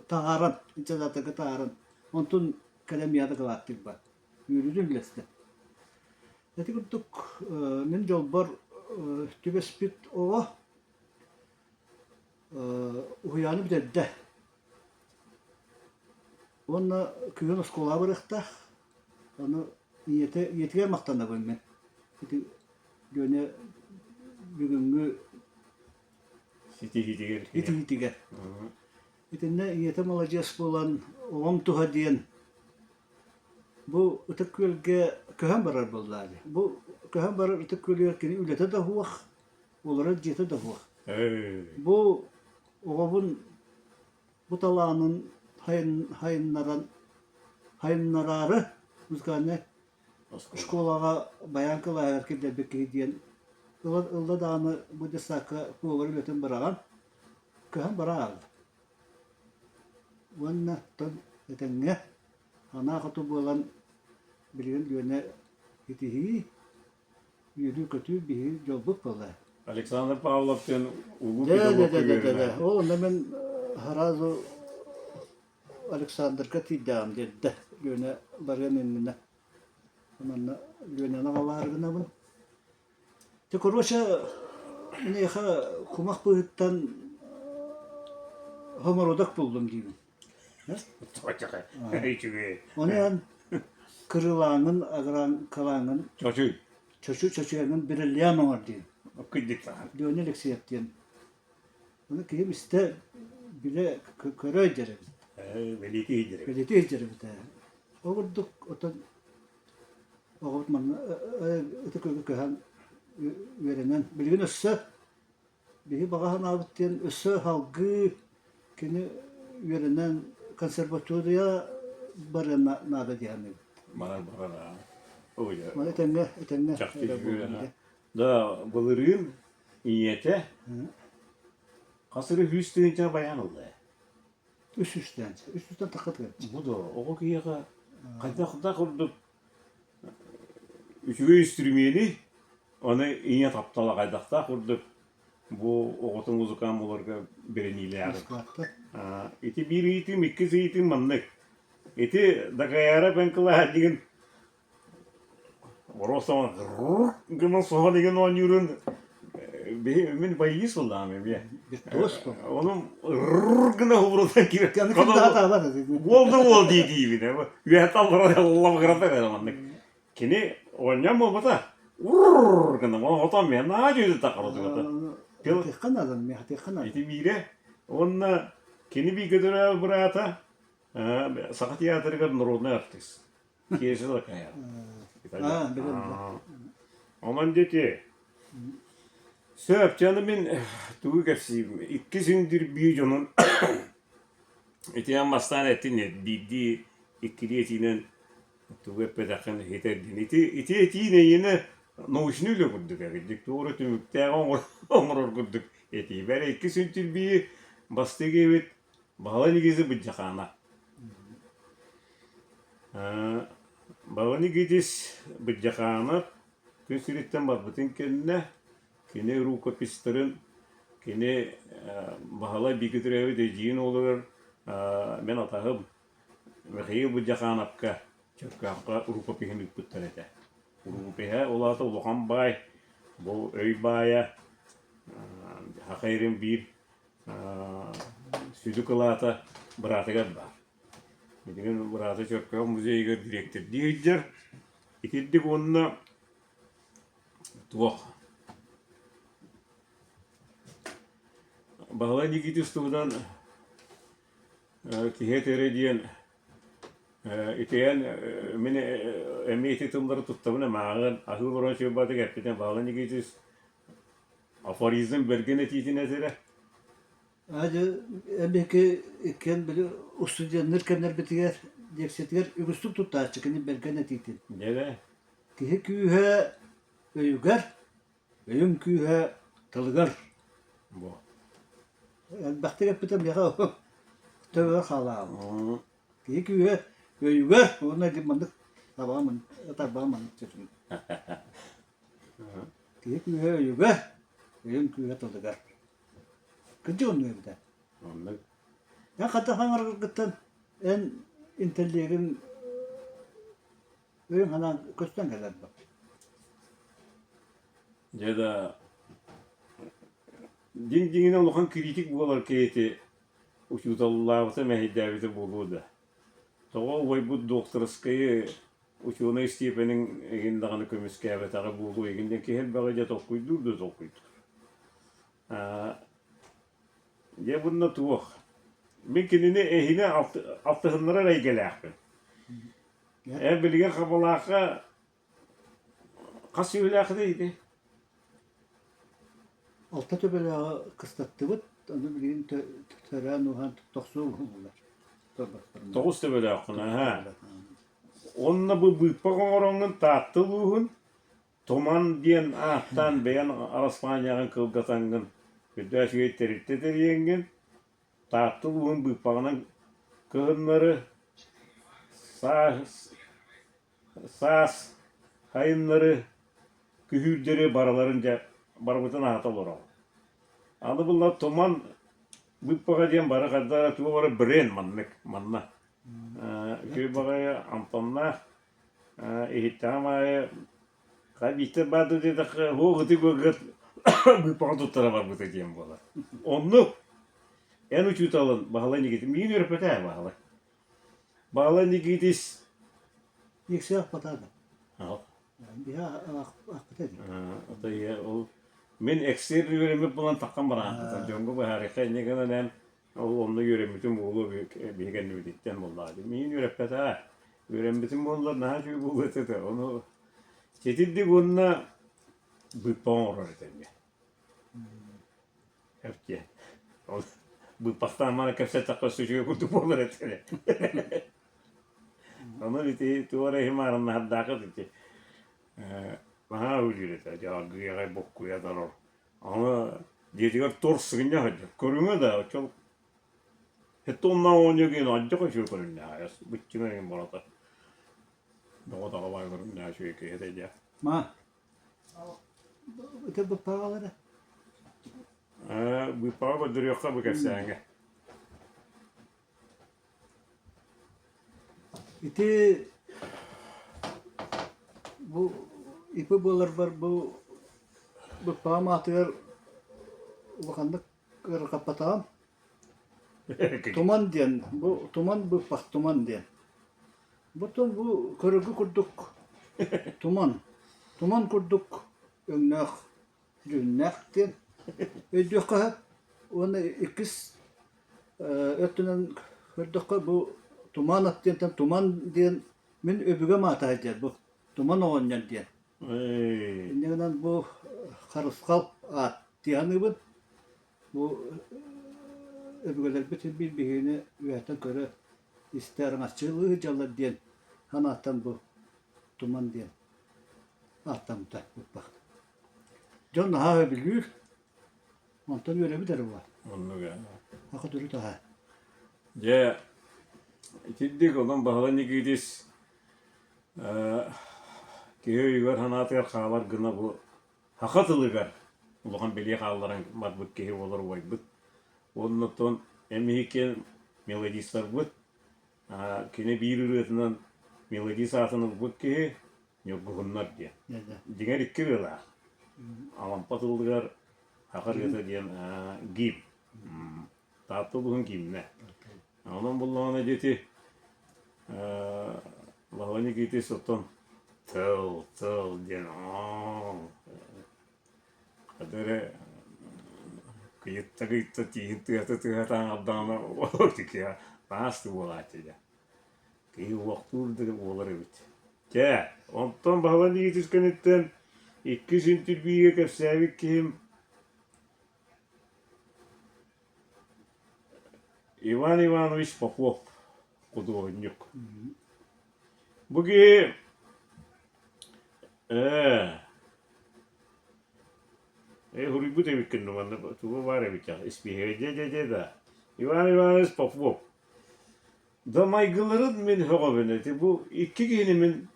таһааран синтезаторга таһааран онтун кэлэн миэхэ дакылааттыырбар үөрүүтүн үллэстэ. Ити курдук мин дьолбор түбэспит оҕо уһуйааны бүтэрдэ. Уонна күһүн оскуолаҕа барыахтаах. Ону ийэтэ ийэтигэр махтанабын мин. Ити Лүөнэ бүгүҥҥү Ситиһиитигэр. итиһиитигэр. Итиннэ ийэтэ маладьыас буолан оҕом туһа диэн. Бу Ытык Күөлгэ көһөн барар буоллаа дии. Бу көһөн барар Ытык Күөлүгэр кини үлэтэ да суох, олорор дьиэтэ да суох. Бу оҕобун бу талаанын хайыннаран хайыннараары музыкальнай школаҕа баян кылааһыгар киллэрбит киһи диэн ылла даҕаны бу детсадка повар үлэтин быраҕан көһөн бара хаалла. Уонна оттон этэҥҥэ санаа хоту буолан билигин Лүөнэ итиһии, үөрүү-көтүү биһиги дьолбут буолла. Александр Павлов диэн улуу Да, да, педагог да, да, да, да. үөрэнэр. Ол онно мин сразу Александрга тиийдэҕим диэрдэ Лүөнэ барыан иннинэ. Манна Лүөнэни аҕалаары гынабын. Дьэ, короче, миэхэ кумах быыһыттан хоморудок буллум диибин. Үчүгэй. Ону эн кырылааҥҥын, аграҥкалааҥҥын, Чочуй. чочу чочуйаҥҥын бриллиант оҥор диэн. Кырдьык сахан. Леонид Алексеев диэн. Ону киһим истэ, билэ, көрө илдьэр эбит. Бэлиэтии илдьэр эбит. Бэлиэтии илдьэр эбит ээ. Ол курдук, оттон оҕобут манна ытык күөлгэ көһөн үөрэнэн, билигин өссө биһи баҕа санаабыт диэн өссө салгыы кини үөрэнэн консерватория барыан наада дии саныыбыт. Барар барар аа. Маны этэҥҥэ этэҥҥэ Чахчы эрэ буоллун дии. Да былырыын ийэтэ хас эрэ 100 000 байаан ылла ээ. Үс үстээн, үс үстэн таххытыгар. Бу да оҕо киһиэхэ хайдах да курдук үчүгэй үстүрүмүөнүй, аны ийэ таптала хайдахтаах курдук бу оҕото музыкант буоларга бэриниилээҕий. Ити биир ыйытыым, иккис ыйытыым маннык. Ити Дакаяров эн кылааһынньыгын Боруостаҕа гынан соһон игин оонньуурун мин боюсь ыллаам эмиэ. Онум гына хубурутан киирэн уол да уол дии диибин үөһэттэн олорон лабыгырата эрэ маннык. Кини оонньоон буолбата гына отон мен наһаа дьүөдү таххарытыгата. Ити биирэ уонна кини бииргэ төрөөбүт быраата Саха театрыгар народный артист. Киэсэ такая. Аа, билем Онон дети сөп, дьэ аны мин тугу кэпсиибин иккис үндүрбүү дьонун итиэн бастаан эттин биирдии иккилии этиинэн тугу эппэтэххин иһитэрдин ити ити этиин эйиэнэ научный үлэ курдук эбит туора түмүктээх оҥорор курдук этии бэрэ иккис үндүрбүү бастык эбит Баһылай Никитич Быдьахаана Баһылай Никитич Быдьахаанап күн сириттэн барбытын кэннэ кини рукописьтарын кини Баһылай бииргэ төрөөбүт эдьиийин уолугар мин атаһым Михаил Быдьахаанапка Чөркөөххө рукопиһын ыыппыттар этэ. Рукопиһа ол аата улахан баай, бу өй баайа саха сирин биир Сүдү кылаата быраатыгар баар. Билигин быраата Чөркөөх музейыгар дириэктэрдии сылдьар. Итирдик уонна туох Баһылай Никитич туһунан киһи этэрэ диэн итийэн мин эмиэ ити тыллары туттабын эмээҕин аһыы олорон сүүрбатык эппитим Баһылай Никитич Афоризм бэргэн этиитин этэрэ. Дьэ, эбиэки иккиэн били устудьуоннар кэмнэрбитигэр лекциятыгар үгүстүк туттааччы кини бэргэн этиитин. Дьэ Киһи күүһэ өйүгэр, өйүн күүһэ тылыгар. Бу. Элбэхтик эппитэ миэхэ төбөбөр хаалаабыт. Киһи күүһэ өйүгэр уонна маннык табаҕа маннык тарбаҕа маннык түһүн. Киһи күүһэ өйүгэр, өйүн күүһэ тылыгар. Кырдьык оннук эбит ээ. Оннук. Эн хайдах саҥараргыттан эн интеллегиҥ өйүҥ санааҥ көстөн кэлэр дуо? Дьэ да дьиҥ-дьиҥинэн улахан критик буолар киһи учууталлаабыта мэһэйдээбитэ буолуо да. Тоҕо убайбыт докторскайы учуонай степенин игин даҕаны көмүскээбэтэҕэ буолуо игин диэн киһи элбэҕи дьэ толкуйдуур да толкуйдуур. Дьэ бунна туох. Мин кинини эһини алтыһыннарар эйгэлээхпин. Эн билигин Хабалаахха хас сүөһүлээххиний ити? Алта төбөлөөҕү кыстаттыбыт, ону билигин төрөөн ууһаан тохсуо буоллулар. Тоҕус төбөлөөххүн, аһаа. Уонна бу быыппах оҥороҥҥун Таатта улууһун Туман диэн ааттаан бэйэн араспаанньаҕын кылгатаҥҥын, үрдээх үчүгэй тэрилтэ тэрийэҥҥин, Таатта улууһун быыппаҕынан кыһыннары саас, саас сайыннары күһүүрдэри барыларын дьэ барыбытын аһата олороҕун. Аны булла туман быыппаҕа диэн бары хайдах эрэ туох эрэ бренд маннык манна. Үчүгэй баҕайы амтаннаах иһиттэҕим аайы хай бииктэр баар дуо диэтэххэ һуох ытык ыгыт быыппаҕа туттара барбыта диэн буолар. Оннук эн учууталын Баһылай Никитин миигин үөрэппэтэ ээ Баһылай. Баһылай Никитис Икси ахпатаада. Биһа ахпата дии. Ол мин эксер үөрэммит буолан таххан бараахпытым. Дьоҥго быһаарыахха инньэ гынан эн Ол онно үөрэммитим буолуо биһиги кэннибититтэн буоллаҕа дии. Миигин үөрэппэтэ. Үөрэммитим буоллар наһаа үчүгэй буолуо этэ да. Ону ситирдик уонна быыппах оҥорор этэ эмиэ. Эптиэ. Ол быыппахтаан маны кэпсэттэххэ өссө үчүгэй курдук буолар этэ. Ону ити туох эрэ иһин маарыннаһардаахыт ити. Наһаа үлүүр этэ. Дьааргыйаҕай буккуйа дарор. Аны дьиэтигэр тур сыгынньах сылдьар. Көрүҥэ да оччо Хэттэ оннооҕу оонньуу киһини алдьах үчүгэй көрүҥнээх быччыҥа эҥин барыта доҕо-таҕа баай көрүҥнээх үчүгэй киһи этэ дьэ. Ма, ити быппаҕалара? Ээ, быыппаҕа көрдөрүөххэ бу кэпсээҥҥэ. Ити бу ИП буоларбар бу быппаҕам аатыгар улаханнык ыарырҕаппатаҕым. Туман диэн, бу туман быппах туман диэн. Бутун бу көрөргө курдук туман, туман курдук өҥнөөх дьүһүннээх диэн өйдүөххэ сөп уонна иккис өттүнэн көрдөххө бу Туманов диэнтэн Туман диэн мин өбүгэм аата диэн бу Туман оҕонньор диэн. Инньэ гынан бу Харысхал аат дии саныыбын. Бу өбүгэлэрбит биир биһигини үөһэттэн көрө истэ араҥаччылыы сылдьаллар диэн санааттан бу Туман диэн ааттаммыта быппах. Дьон наһаа сөбүлүүр, онтон үөрэбит эрэ буолар. Оннук ээ. Саха төрүт аһа. Дьэ, итирдик онон Баһылай Никитис киһи өйүгэр-санаатыгар хаалар гына бу саха тылыгар улахан бэлиэ хаалларан барбыт киһи буолар убайбыт. Уонна оттон эмиһикки мелодистарбыт кини биир ырыатынан мелодист аатын ылбыт киһи Ньургуһуннар диэн. Дьиҥэр икки ырыалаах. Алампа тылыгар саха ырыата диэн гимн. Таатта улууһун гимнэ. Онон буллаҕына дьити Баһылай Никитич оттон тыл, тыл диэн хата эрэ кыйытта-кыйытта тииһин тыата-тыата аҥардаҕына ол таас буолааччы дьэ. Киһи уохтуур да буолар эбит. Чэ, онтон Баһылай Никитич кэнниттэн иккис интервьюга кэпсээбит киһим Иван Иванович Попов худуоһунньук. Бу киһи ээ ээ суруйбут эбиккин манна туга баар эбит испииһэгэ дьэ дьэ дьэ да Иван Иванович Попов Да майгыларын мин сөҕөбүн ити бу икки киһини мин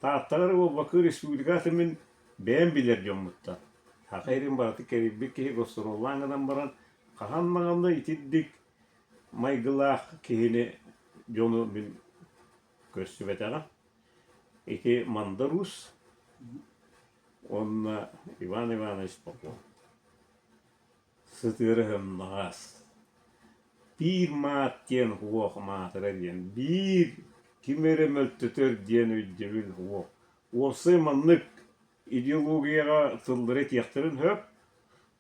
Тааттаҕа эрэ буолбакка республикаҕа мин бэйэм билэр дьоммуттан. Саха сирин барыта кэрийбит киһи гастроллаан гынан баран хаһан даҕаны итирдик майгылаах киһини дьону мин көрсүбэтэҕим. Ити Мандар Уус уонна Иван Иванович Попов. Сытыарыһымнаҕас, биир маат диэн уох маатыра диэн, биир ким эрэ мөлтөтөр диэн өйдөбүл уох. Уопсай маннык идеологияҕа тыллары этиэхтэрин сөп,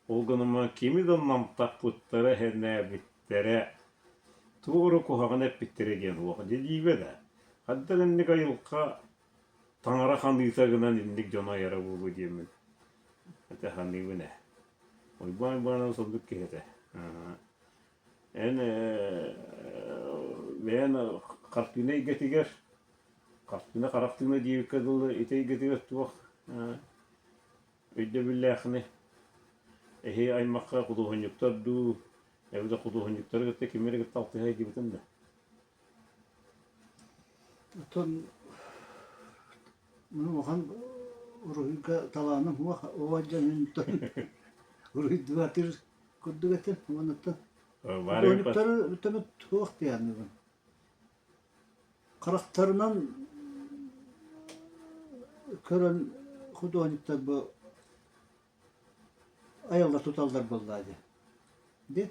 ол гынан баран кими да намтаппыттара, сэнээбиттэрэ, туох эрэ куһаҕаны эппиттэрэ диэн уох. Дьэ дьиибэ да. Хайдах инник айылҕа таҥара ханыыта гынан инник дьону айара буолуо диэммин этэ саныыбын ээ. Уйбаан Уйбаанабыс оннук киһи этэ. Эн бэйэн хартыына эйгэтигэр хартыына харахтыына диэбиккэ дылы ити эйгэтигэр туох өйдөбүллээххиний? Эһи аймахха худуоһунньуктар дуу, эбэтэр худуоһунньуктары кытта кими эрэ кытта алтыһа сылдьыбытыҥ да? Оттон улахан уруһуйга талааным суох, оҕо дьонуттан уруһуйдуубатыр курдук этим. Уонуттан худуоһунньуктары бүтэммит суох диэххин. Харахтарынан көрөн худуоһунньуктар бу айаллар туталлар буоллаа дии. Дии.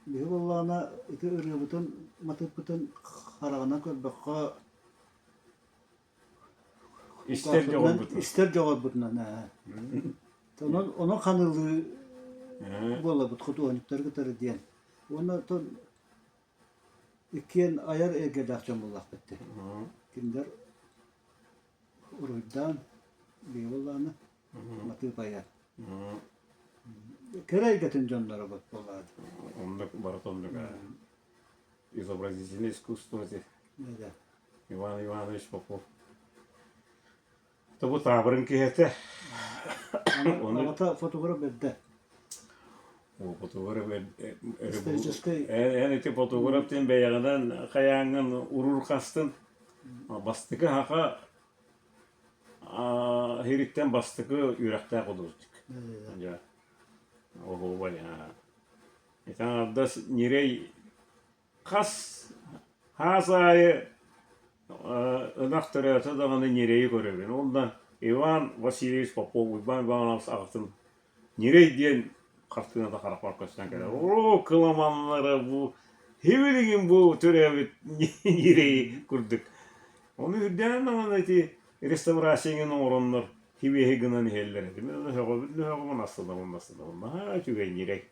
Биһи буоллаҕына ити ырыабытын матыыппытын хараҕынан көрбөххө Истэр дьоҕурбутунан. Истэр дьоҕурбутунан ээ. Онон онон ханыылыы буолабыт худуоһунньуктары кытары диэн. Уонна оттон иккиэн айар эйгэлээх дьон буоллахпыт дии. Кинилэр уруйдаан биһи буоллаҕына матыып айар. Кэрэ эйгэтин дьонноро буоллаҕа. Оннук барыта оннук изобразительное искусство ити. Иван Иванович Попов. Тобу таабырын киһи этэ. Аҕата фотограф бэрдэ. О, фотограф эн ити фотограф диэн бэйэҕинэн хайааҥҥын урур хастын. Бастакы хаха иһириттэн бастакы үөрэхтээх художник. Дьэ, оһуобай. Ити аҥардас ньирэй Хас хаас аайы ынах төрөөтө даҕаны ньирэйи көрөбүн. Уонна Иван Васильевич Попов, Уйбаан Иванович аҕатын ньирэй диэн хартыыната харахпар көстөн кэлэр. Оо, кыламаннара бу сибилигин бу төрөөбүт ньирэйи курдук. Ону үрдээн даҕаны ити реставрация эҥин оҥороннор сибиэһи гынан иһэллэр этэ. Мин ону сөҕөбүн да сөҕөбүн, астынабын да астынабын. Наһаа үчүгэй ньирэй.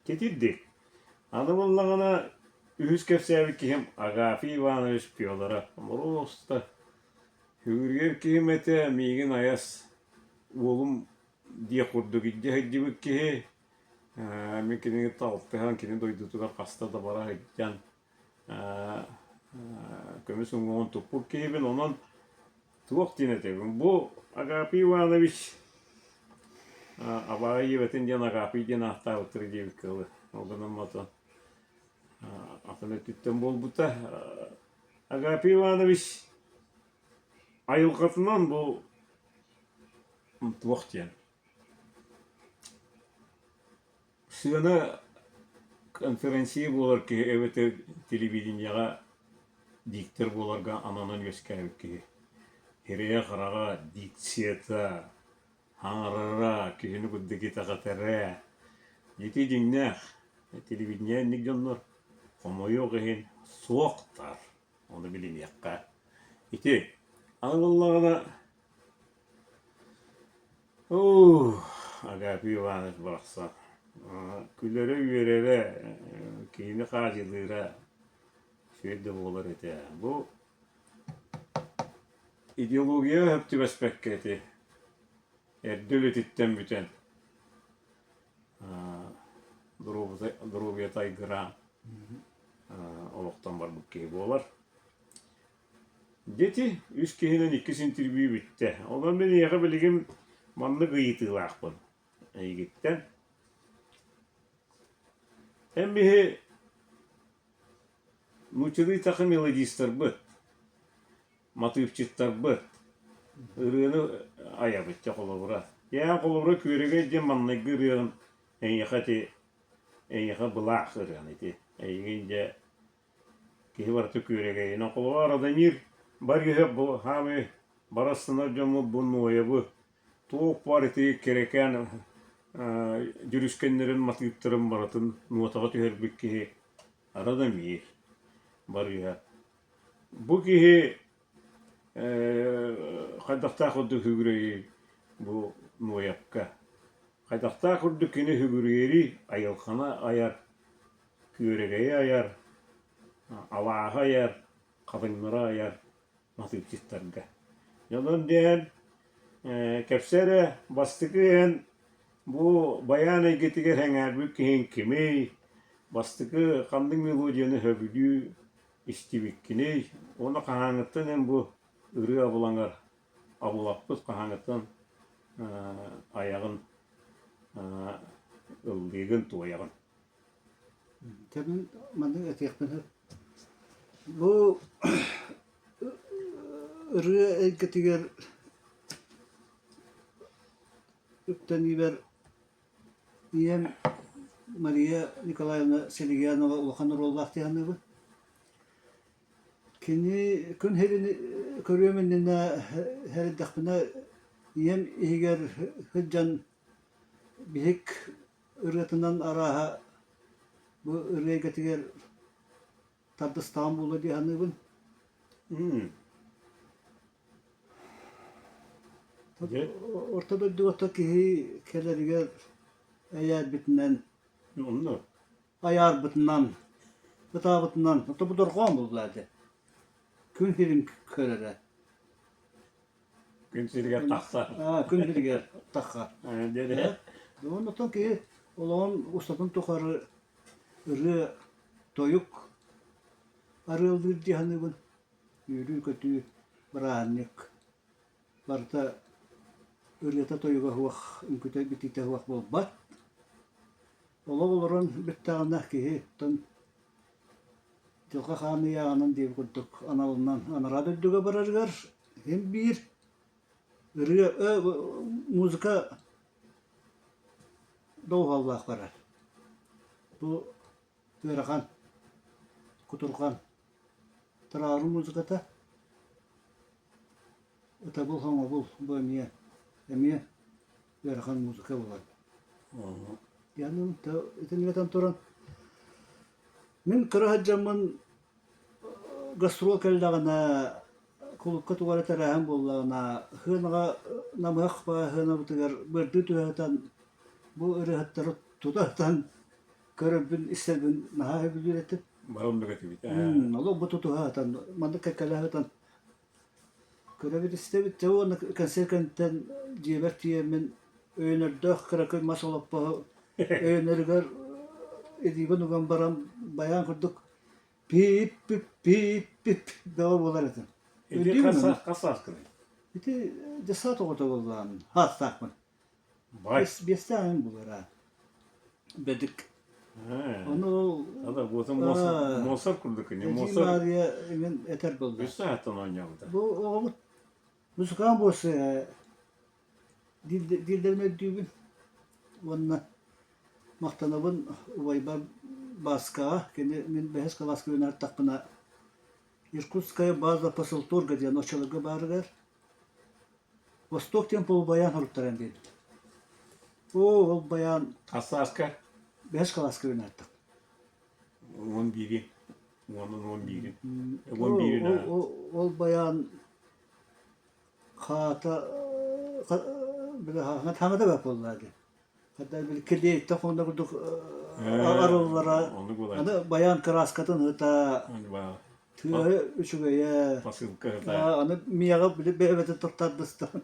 Титирдик. Аны буоллаҕына үһүс кэпсээбит киһим Агафий Иванович Федоров боруоста үгүрүгэр киһим этэ миигин айас уолум диэх курдук илдьэ сылдьыбыт киһи мин кинини кытта алтыһан кини дойдутугар хаста да бара сылдьан көмүс уҥуоҕун туппут киһибин онон Туох диэн этэбин, бу Агапий Иванович абааһы ийэбэтин диэн Агапий диэн ааттаабыттара диэбиккэ дылы. Ол гынан мотон атын өттүттэн буолбута. Агапий Иванович айылҕатынан бу туох диэн Сыана конференция буолар киһи эбэтэр телевидениеҕэ диктор буоларга ананан үөскээбит киһи. Сирэйэ-хараҕа, дикцията, хаҥарара, киһини курдук итэҕэтэрэ. Ити дьиҥнээх телевидение инник дьоннор хомойуох иһин суохтар. Ону билиниэххэ. Ити аны буоллаҕына Оо, Агапий Иванович барахсан күлэрэ-үөрэрэ, киһини хаадьылыыра үчүгэй да буолар этэ. Бу идеологияҕа сөп түбэспэккэ ити эрдэ үлэтиттэн бүтэн доруобуйата айгыраан олохтон барбыт киһи буолар. Дьэ ити үс киһинэн иккис интервью бүттэ. Онон мин эйиэхэ билигин маннык ыйытыылаахпын эйигиттэн. Эн биһи нууччалыы саха мелодистарбыт, матыыпчыттарбыт ырыаны айабыт дьэ холобура. Эн холобура Күөрэгэй диэн маҥнайгы ырыаҕын эйиэхэ ити эйиэхэ былаах ырыаны ити эйигин дьэ Киһи барыта күөрэгэйинэн холобура Радомир Борисов бу хаамыы бара сынар дьоммут бу Ноевы туох баар ити кэрэкээн дьүрүскэннэрин матыыптарын барытын нуотаҕа түһэрбит киһи Радомир Барыыһа. Бу киһи хайдахтаах курдук үгүрүйүй бу Ноевка. Хайдахтаах курдук кини үгүрүйэрий айылҕаны айар күөрэгэйи айар, алааһы айар. хатыҥнара айар матыыпчыттарга. Онон диэн кэпсээ эрэ бастакы эн бу байаан эйгэтигэр эҥээрбит киһиҥ кимий? Бастакы ханнык мелодияны сөбүлүү истибиккиний? Уонна хаһааҥҥыттан эн бу ырыа абылаҥар абылаппыт хаһааҥҥыттан айаҕын ыллыыгын, туойаҕын? Дьэ мин маннык этиэхпин сөп. Бу ырыа эйгэтигэр үктэниибэр ийэм Мария Николаевна Силигиянова улахан оруоллаах дии саныыбын. Кини күн сирин көрүөм иннинэ сэрэйдэхпинэ ийэм иһигэр сылдьан биһик ырыатынан арааһа бу ырыа эйгэтигэр тардыстаҕым буолуо дии саныыбын. Орто дойдуга киһи кэлэригэр эйээрбитинэн, айаарбытынан, ытаабытынан, ото бу дорҕоон буолла этэ. Күн сирин көрөрө. Күн сиригэр тахсар. Күн сиригэр таххар. Онтон киһи олоҕун устатын тухары ырыа, тойук арыаллыыр дии саныыбын. Үөрүү-көтүү, бырааһынньык барыта ырыата-тойуга суох, үҥкүүтэ-битиитэ суох буолбат. Олох олорон бүттэҕинэ киһи оттон Дьылҕа хаан ыйааҕынан диэбит курдук аналынан анараа дойдуга барарыгар син биир ырыа музыка доҕуһуоллаах барар. Бу ыарахан, кутурҕан траару музыката, ытабыл-хоҥобул бу эмиэ эмиэ ыарахан музыка буолар. Итинник этэн туран Мин кыра сылдьаммын гастрол кэллэҕинэ, кулуупка тугу эрэ тэрээһин буоллаҕына, сыанаҕа намыһах баҕайы сыанабытыгар быардыы түһэ сытан, бу ырыаһыттары тута сытан көрөрбүн, истэрбин наһаа сөбүлүүр этим. Барыллык этибит Олох бу тутуһа сытан, маннык кэккэлэһэ сытан Көрөбүт истэбит дьэ уонна концерт кэнниттэн дьиэбэр тиийэммин өйөнөрдөөх кыракый мас олоппоһу өйөнөрүгэр илиибин уган баран байаан курдук пиип-пип пиип-пип бөҕө буолар этим. Ити хас хас сааскыный? Ити десант оҕото буоллаҕым, хаастаахпын. Бай. Биэстээх эҥин буолар Бэдик. Ону Ада буота муосар курдук ини муосар. Маарыйа эҥин этэр буолла. Үс сааттан оонньообута. Бу оҕобут мусукаан буолса дииллэрин өйдүүбүн уонна махтанабын убайбар Бааскаҕа кини мин бэһис кылааска үөрэнэ Иркутская база посылторга диэн оччолорго баарыгар Восток диэн полубайаан хоруттаран биэрбит. Оо, ол байаан Хас сааска? Бэһис кылааска үөрэнээттэх. 11-и. Уонун 11-и. 11-и Ол байаан хаата били хаҥата бэрт буолла дии. Хата били килиэйтэн хонно курдук арыллара. Аны байаан кырааскатын ыта Тыаһа үчүгэйэ. Посылка ыта. Аны миэхэ били бэйэбитин туттардыстан.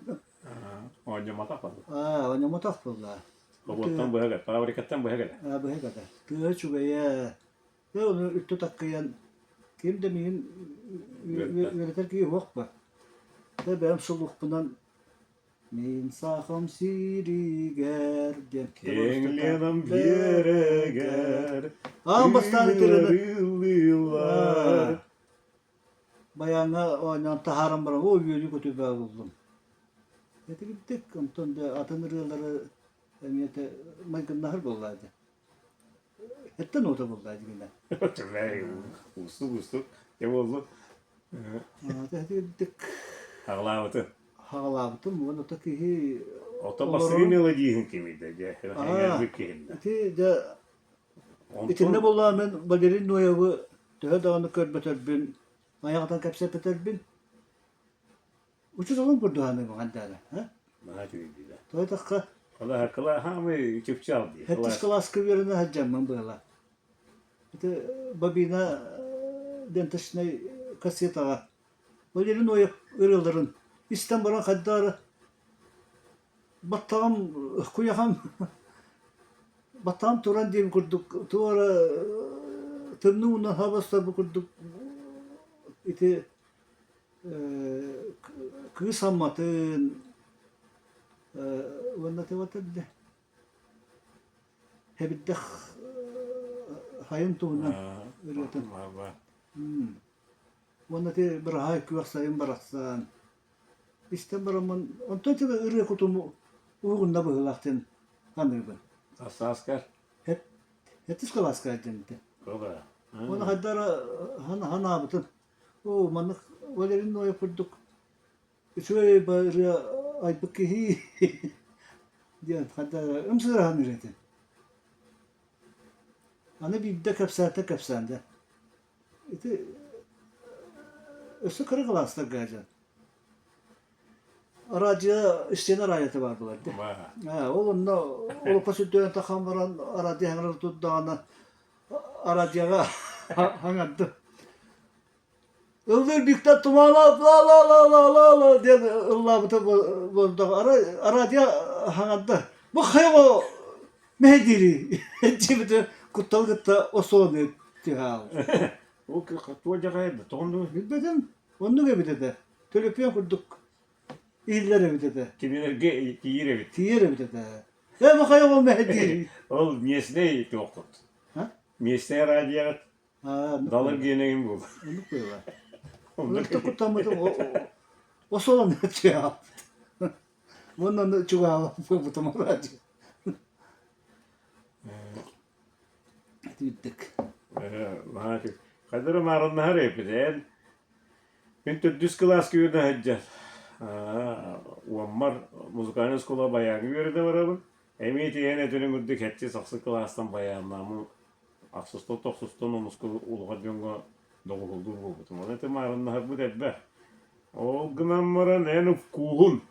Оонньоммотох буолла. Аа, оонньоммотох буолла. Собуоттан быһа кэл, фабрикаттан быһа кэл. Аа, быһа кэл. Тыаһа үчүгэйэ. Дьэ, ону үттү таккыйан ким да миигин үөрэтэр киһи суох ба. Дьэ, бэйэм сулукпунан Мин сахам сиригэр диэн Киэҥ Ленам биэрэгэр Аан бастаан итирэн ыллыыллар Байааҥҥа оонньоон таһааран баран оо үөрүү-көтүү бөҕө буллум. Этигирдик онтон да атын ырыалары эмиэ майгыннаһар буолла этэ. Эттэн уота буолла дигинэ. Уустук уустук. Дьэ буоллун. Этигирдик Хаҕылаабытын. Хаҕылаабытым уонна ото киһи Ото бастакы мелодиһын кимий да дьэ эҥэрбит киһиннэ. Ити дьэ итиннэ буоллаҕа мин Валерий Ноевы төһө даҕаны көрбөтөрбүн, айаҕытан кэпсэппэтэрбин Учууталым курдук аныыбын хандаана, а? Наһаа үчүгэй Тоҕо Кылааһа кылааһаамый чыпчаал дии. Сэттис кылааска үөрэнэ сылдьаммын быала. Ити бобина ленточнай кассетаҕа Валерий Ноев ырыаларын истэн баран хайдах эрэ баттаҕым куйахам баттаҕым туран диэн курдук туох эрэ тымныы уунан хабастарбыт курдук ити кыыс Амматын уонна били Эбирдэх хайын туһунан ырыатын. Уонна ити быраһаай күөх сайын барахсан истэн бараммын онтон ити ырыа кутум уһугунна быһыылаах диэн саныыбын. Сааскар? Хэттис кылааска диэн этэ. Уонна хайдах эрэ ханаабытым. Оо, маннык Валерий Ноев курдук үчүгэй ырыа айбыт киһи диэн хайдах эрэ ымсыыра саныыр этим. Аны биирдэ кэпсээтэ кэпсээн дьэ. Ити өссө кыра кылаастарга дьон. Радио истиэнэ араайата баар буолар дии. Ол онно олоххо сүрдээн тахан баран радио хаҥарар турдаҕына радиоҕа хаҥардым. Ыллыыр Виктор Туманов ла-ла-ла-ла-ла диэн ыллаабыта буолдаҕа. Арай радио хаҥарда. Бу хайа мэһэйдиирий диэбитэ куттал кытта осуону түһээл. Ол туох дьаҕайда тоҕон дуо? Билбэтим. Оннук эбит этэ. Төлөпүөн курдук иһиллэр эбит этэ. Кинилэргэ тиийэр эбит. Тиийэр эбит этэ. Ээ бу хайа ол мэһэйдиирий? Ол местнэй туоххут. Местнэй радиоҕыт Далыр гиэнэгин буол. Оннук буолла. Оннук куттаммытым осолон түһэ Уонна чугаһаабытым радио. Итирдик. Хайдара маарыннаһар эппит эн мин төрдүс кылааска үөрэнэ сылдьан уоммар музыкальнай оскуола байааҥҥа үөрэнэ барабын. Эмиэ тиийэн этэрин курдук хэччи сахсы кылаастан байааннааммын ахсыстан тохсустан онуска улахан дьоҥҥо доҕуһуоллуур буолбутум. Ону ити маарыннаһарбыт элбэх. Ол гынан баран эн уккууһун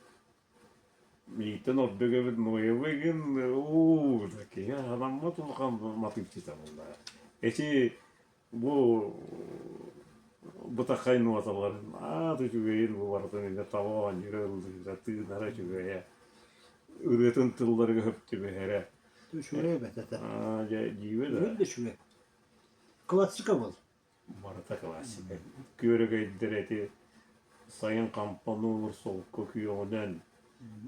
миигиттэн ордук эбит Ноевыгын уу киһи аһанаммат улахан матыыпчыта буолла. Эти бу бытаххай нуоталарын аат үчүгэйин бу барытын илэ таба оонньуура ыллыыра тыынара үчүгэйэ ырыатын тылларыгар сөп түбэһэрэ Үчүгэй эбит этэ. Аа, дьэ, дьиибэ да. Үчүгэй да үчүгэй. Классика был. Барыта классика. Күөрэгөйдөр эти сайын хампануур солко күөҕүнэн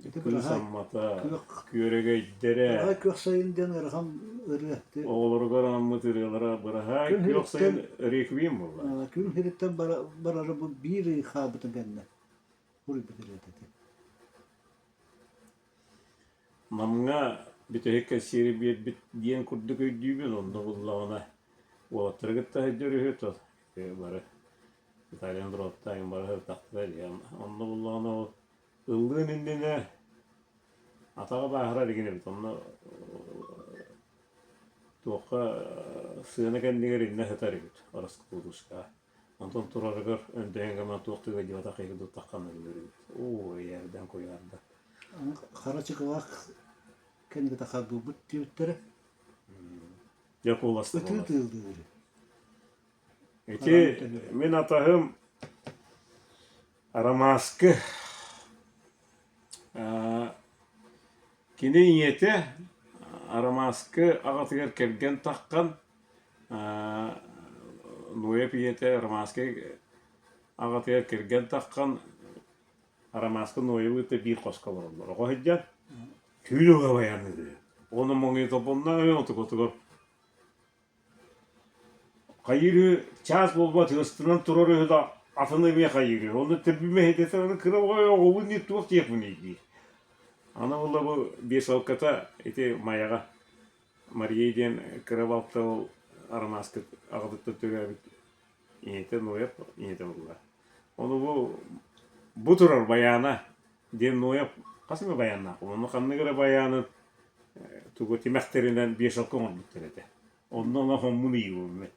Ити кыыс быраһаай Аммата күөх күөрэгөйдөрө быраһаай күөх сайын диэн ыарахан ырыа. оҕолоругар анаммыт ырыалара быраһаай Күн күөх сириттэн сайын реквием буолла. Күн сириттэн барары бу биир ый хаалбытын кэннэ суруйбут ырыата этэ. Намҥа бүтэһик кэссиэри биэрбит диэн курдук өйдүүбүн, онно буллаҕына уолаттары кытта сылдьар үһү, то бары Италиян дроптаан бары сыртахтара диэн. Онно буллаҕына ол ыллыан иннинэ атаҕа бааһырар игин эбит, онно туохха сыана кэннигэр иннэ сытар эбит раскрутушка. Онтон турарыгар өндөйөн гынан туох да ыалдьыбатах киһи туттаххына өлөрүбүт. Оо, эйээрдэн куйаарда. Хара чыкылаах кэннигитэ харбыыбыт диэбиттэрэ. Дьэ куоласта Ытыы буолар. тыыллыыр. Ити мин атаһым Арамааскы кини ийэтэ Арамааскы аҕатыгар кэргэн таххан Нуев ийэтэ Романскай аҕатыгар кэргэн таххан Романскай Ноевы кытта биир хоско олороллор. Оҕо сылдьан түүн уһабайаныыр. Ону моҥуйутопунна отукутугар хайыыр чаас буолбат ыстанан турар үһү да атын эмиэ хайыыр. Онно төрбүмэ иһитэтэ кыра оҕобун диир туох диэхпиний диир. Аны буолла бу бесалката ити Майаҕа Мария диэн кыра балта ол Арамааскы аҕатыттан төрөөбүт ийэтэ Ноев ийэтэ буолла. Ону бу бу турар байаана диэн Ноев хас эмэ байааннаах онно ханнык эрэ байаанын тугу тимэхтэринэн вешалка оҥорбуттар этэ. Онно ону хоммун ыйыыбын.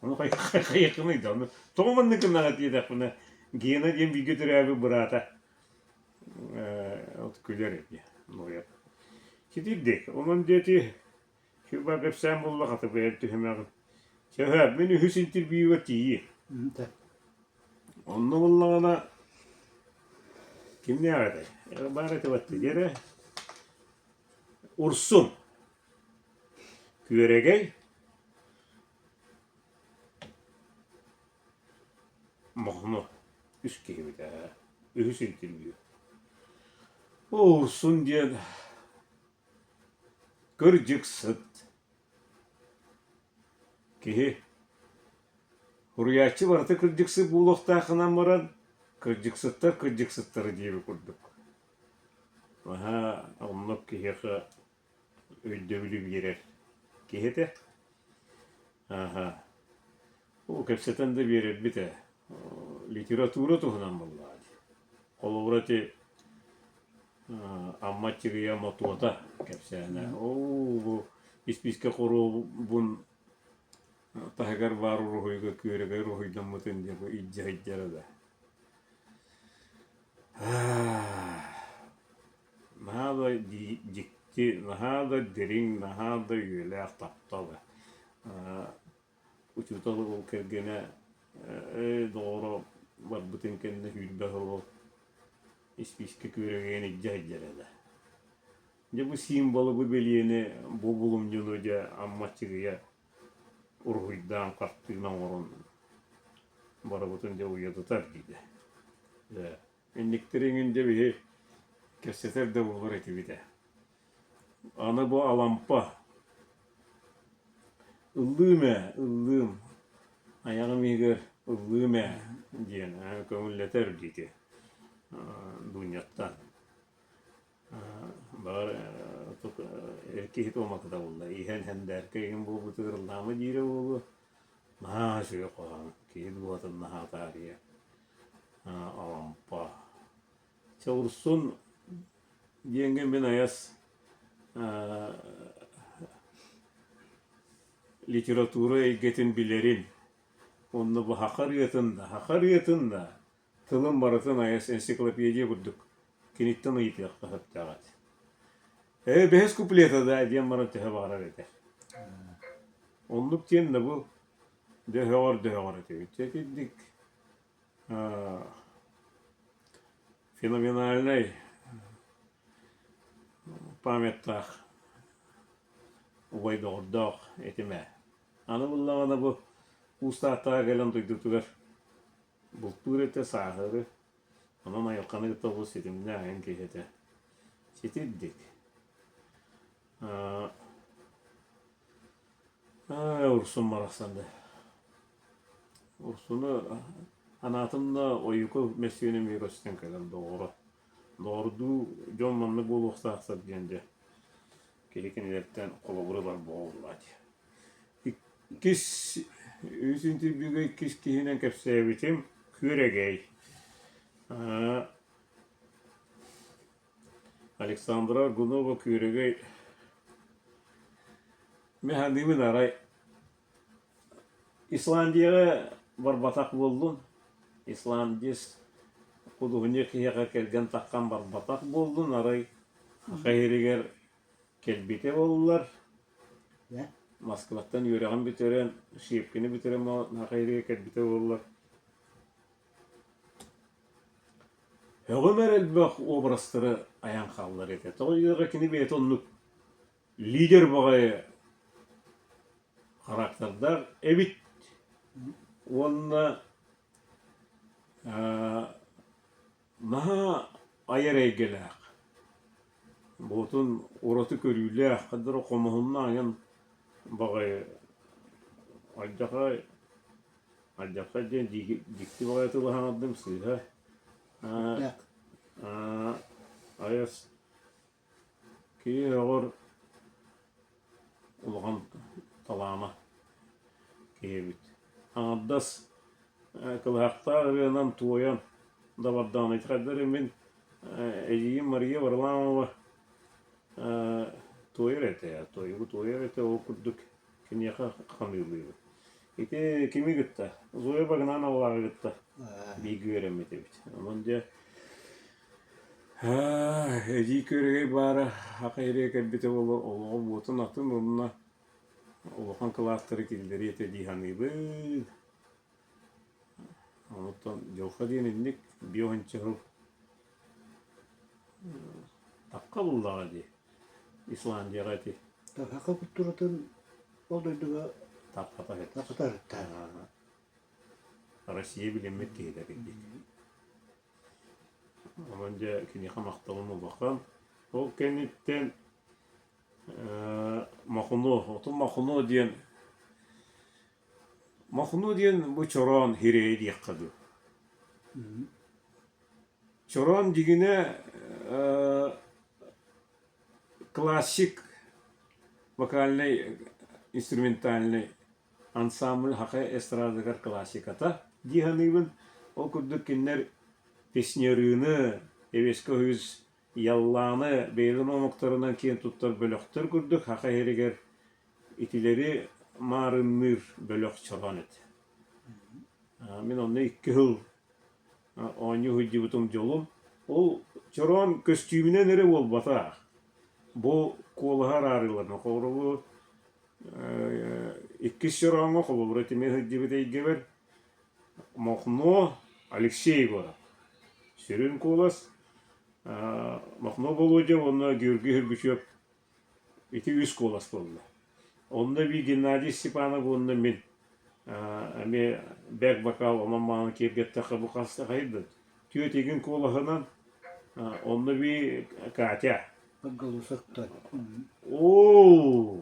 Ону хайыаххыный да ону тоҕо маннык гынаҕыт диэтэхпинэ Гена диэн бииргэ төрөөбүт быраата от күлэр этэ Ноев. Ситирдик. Онон диэти Кюба кэпсээн булла хата бэйэм түһүмэҕин. Сөһө, мин үһүс интервьюга тиийиэ. Онно буоллаҕына кимнээх этэй? Баар этэ баттыы диэрэ Урсун, Күөрэгэй, Мохно үс киһибит ээ, үһүс интервью. Урсун диэн кырдьыксыт киһи Суруйааччы барыта кырдьыксыт буолуохтаах гынан баран, кырдьыксыттар кырдьыксыттара диэбит курдук. Наһаа оннук киһиэхэ өйдөбүлү биэрэр киһи этэ. Ааһа. Ол кэпсэтэн да биэрэрбит ээ. Литература туһунан буоллаҕа дии. Холобура ити Амма Аччыгыйа Мотуота кэпсээнэ. Оо, бу испиискэ хоруобун таһыгар баар уруһуйга күөрэгэй уруһуйдаммытын диэн бу илдьэ сылдьара да. Наһаа да дьикти, наһаа да дириҥ, наһаа да үйэлээх таптал Учуутал ол кэргэнэ ээ доҕоро барбытын кэннэ сүүрбэ сыл ол испиискэ күөрэгэйин илдьэ сылдьар этэ. Дьэ бу символы, бу бэлиэни, бу булумньуну дьэ Амма Аччыгыйа уруһуйдаан хартыына оҥорон барыбытын дьэ уйадытар диидэ. Дьэ инниктэр иҥин дьэ биһи кэпсэтэр да буолар этибит ээ. Аны бу Алампа ыллыым ээ, ыллыым, айаҕым иһигэр ыллыым ээ диэн көҥүллэтэр диити Дуняттан. Баҕар эр киһи туомата буолла, иһэн сэндээркэ игин буолбутугар ыллаама диирэ буолуо. Наһаа үчүгэй хоһоон, киһи дууһатын наһаа таарыйар. Алампа. Чэ Урсун диэҥҥэ мин айас литература эйгэтин билэрин, онно бу саха ырыатын да, саха ырыатын да Тылын барытын айас энциклопедия курдук киниттэн ыйытыахха сөптөөх этэ. Ээ, бэһис куплета да диэн баран төһө баҕарар этэ. Оннук диэн да бу дөһөҕөр дөһөҕөр этибит. Итинник феноменальнай памяттаах убай доҕордоох этим ээ. Аны буллаҕына бу Уус Тааттаҕа кэлэн дойдутугар Бултуур этэ сааһыры, онон айылҕаны кытта олус ситимнээх айан киһи этэ. Ситирдик. Аа, Урсун барахсан да. Урсуну анаатым да ойуку мөссүөнэ эмиэ көстөн кэлэр доҕоро. Доҕордуу дьон маннык буолуохтаахтар диэн дьэ киһи кинилэртэн холобур ылар буолла дии. Иккис үс интервьюга иккис киһинэн кэпсээбитим Күөрэгэй. Александра Аргунова Күөрэгэй мин саныыбын арай Исландияҕа барбатах буоллун, исландец худуоһунньук киһиэхэ кэргэн таххан барбатах буоллун, арай Саха сиригэр Кэлбитэ буоллар, Москваттан үөрэҕин бүтэрэн, Щепкини бүтэрэн Саха сиригэр кэлбитэ буоллар, һөҕүмэр элбэх образтары айан хааллар этэ. Тоҕо диэтэххэ кини бэйэтэ оннук лидер баҕайы характердаах эбит уонна Наһаа айар эйгэлээх, буотун ураты көрүүлээх, ханна эрэ хомуһуннаах айан баҕайы алдьархай алдьархай диэн дьикти баҕайы тылы саҥардым сыыһа айас Киһи өҕөр улахан талаана киһи эбит. Аҥардас кылыһахтаах ырыанан туойан да бардаҕына ити хайдах эрэ мин эдьиийим Мария Варламова туойар этэ, туойугу туойар этэ ол курдук киниэхэ ханыылыыбын. Ити кими кытта? Зоя Багнановалааҕы кытта бииргэ үөрэммит эбит. Онон дьэ Эдьиий Күөрэгэй баара ах иһиргэ кэлбитэ буоллар олоҕо буотун атын уонна улахан кылаастары киллэриэ этэ дии саныыбын. Онтон дьылҕа диэн инник биэс сыл тахха буллаҕа дии Исландияҕа ити. Саха культуратын ол дойдуга Тархата тархата сыттаах. Россия билиммит киһитэ кирдик. Онон дьэ киниэхэ махталым улахан. Ол кэнниттэн Мохуну, отун Мохуну диэн Мохуну диэн бу чороон хирэйи диэххэ дуу. Чороон дьигинэ классик вокальнай инструментальнай ансамбль саха эстрадатыгар классиката дии саныыбын. Ол курдук кинилэр песнярыны, Эвеско үһүс Яллааны бэйэлэрин омуктарынан киэн туттар бөлөхтөр курдук саха иһэригэр итилэри маарынныыр бөлөх чороон этэ. Мин онно икки сыл оонньуу сылдьыбытым дьолум. Ол чороон көстүүмүнэн эрэ буолбатах. Бу куолаһа араарыыларынан холобуру иккис чорооҥҥо холобура тимир сылдьыбыт эйгэбэр Мохно Алексей Егоров сүрүн куолас Мохно Володя уонна Георгий Хөргүчүөп ити үс куолас буолла. Онно эбии Геннадий Степанов уонна мин эмиэ бэк бокал онон мааны киэргэттэххэ бу хас хайдын түөрт игин куолаһынан онно эбии Катя. Подголосок-то. Оо!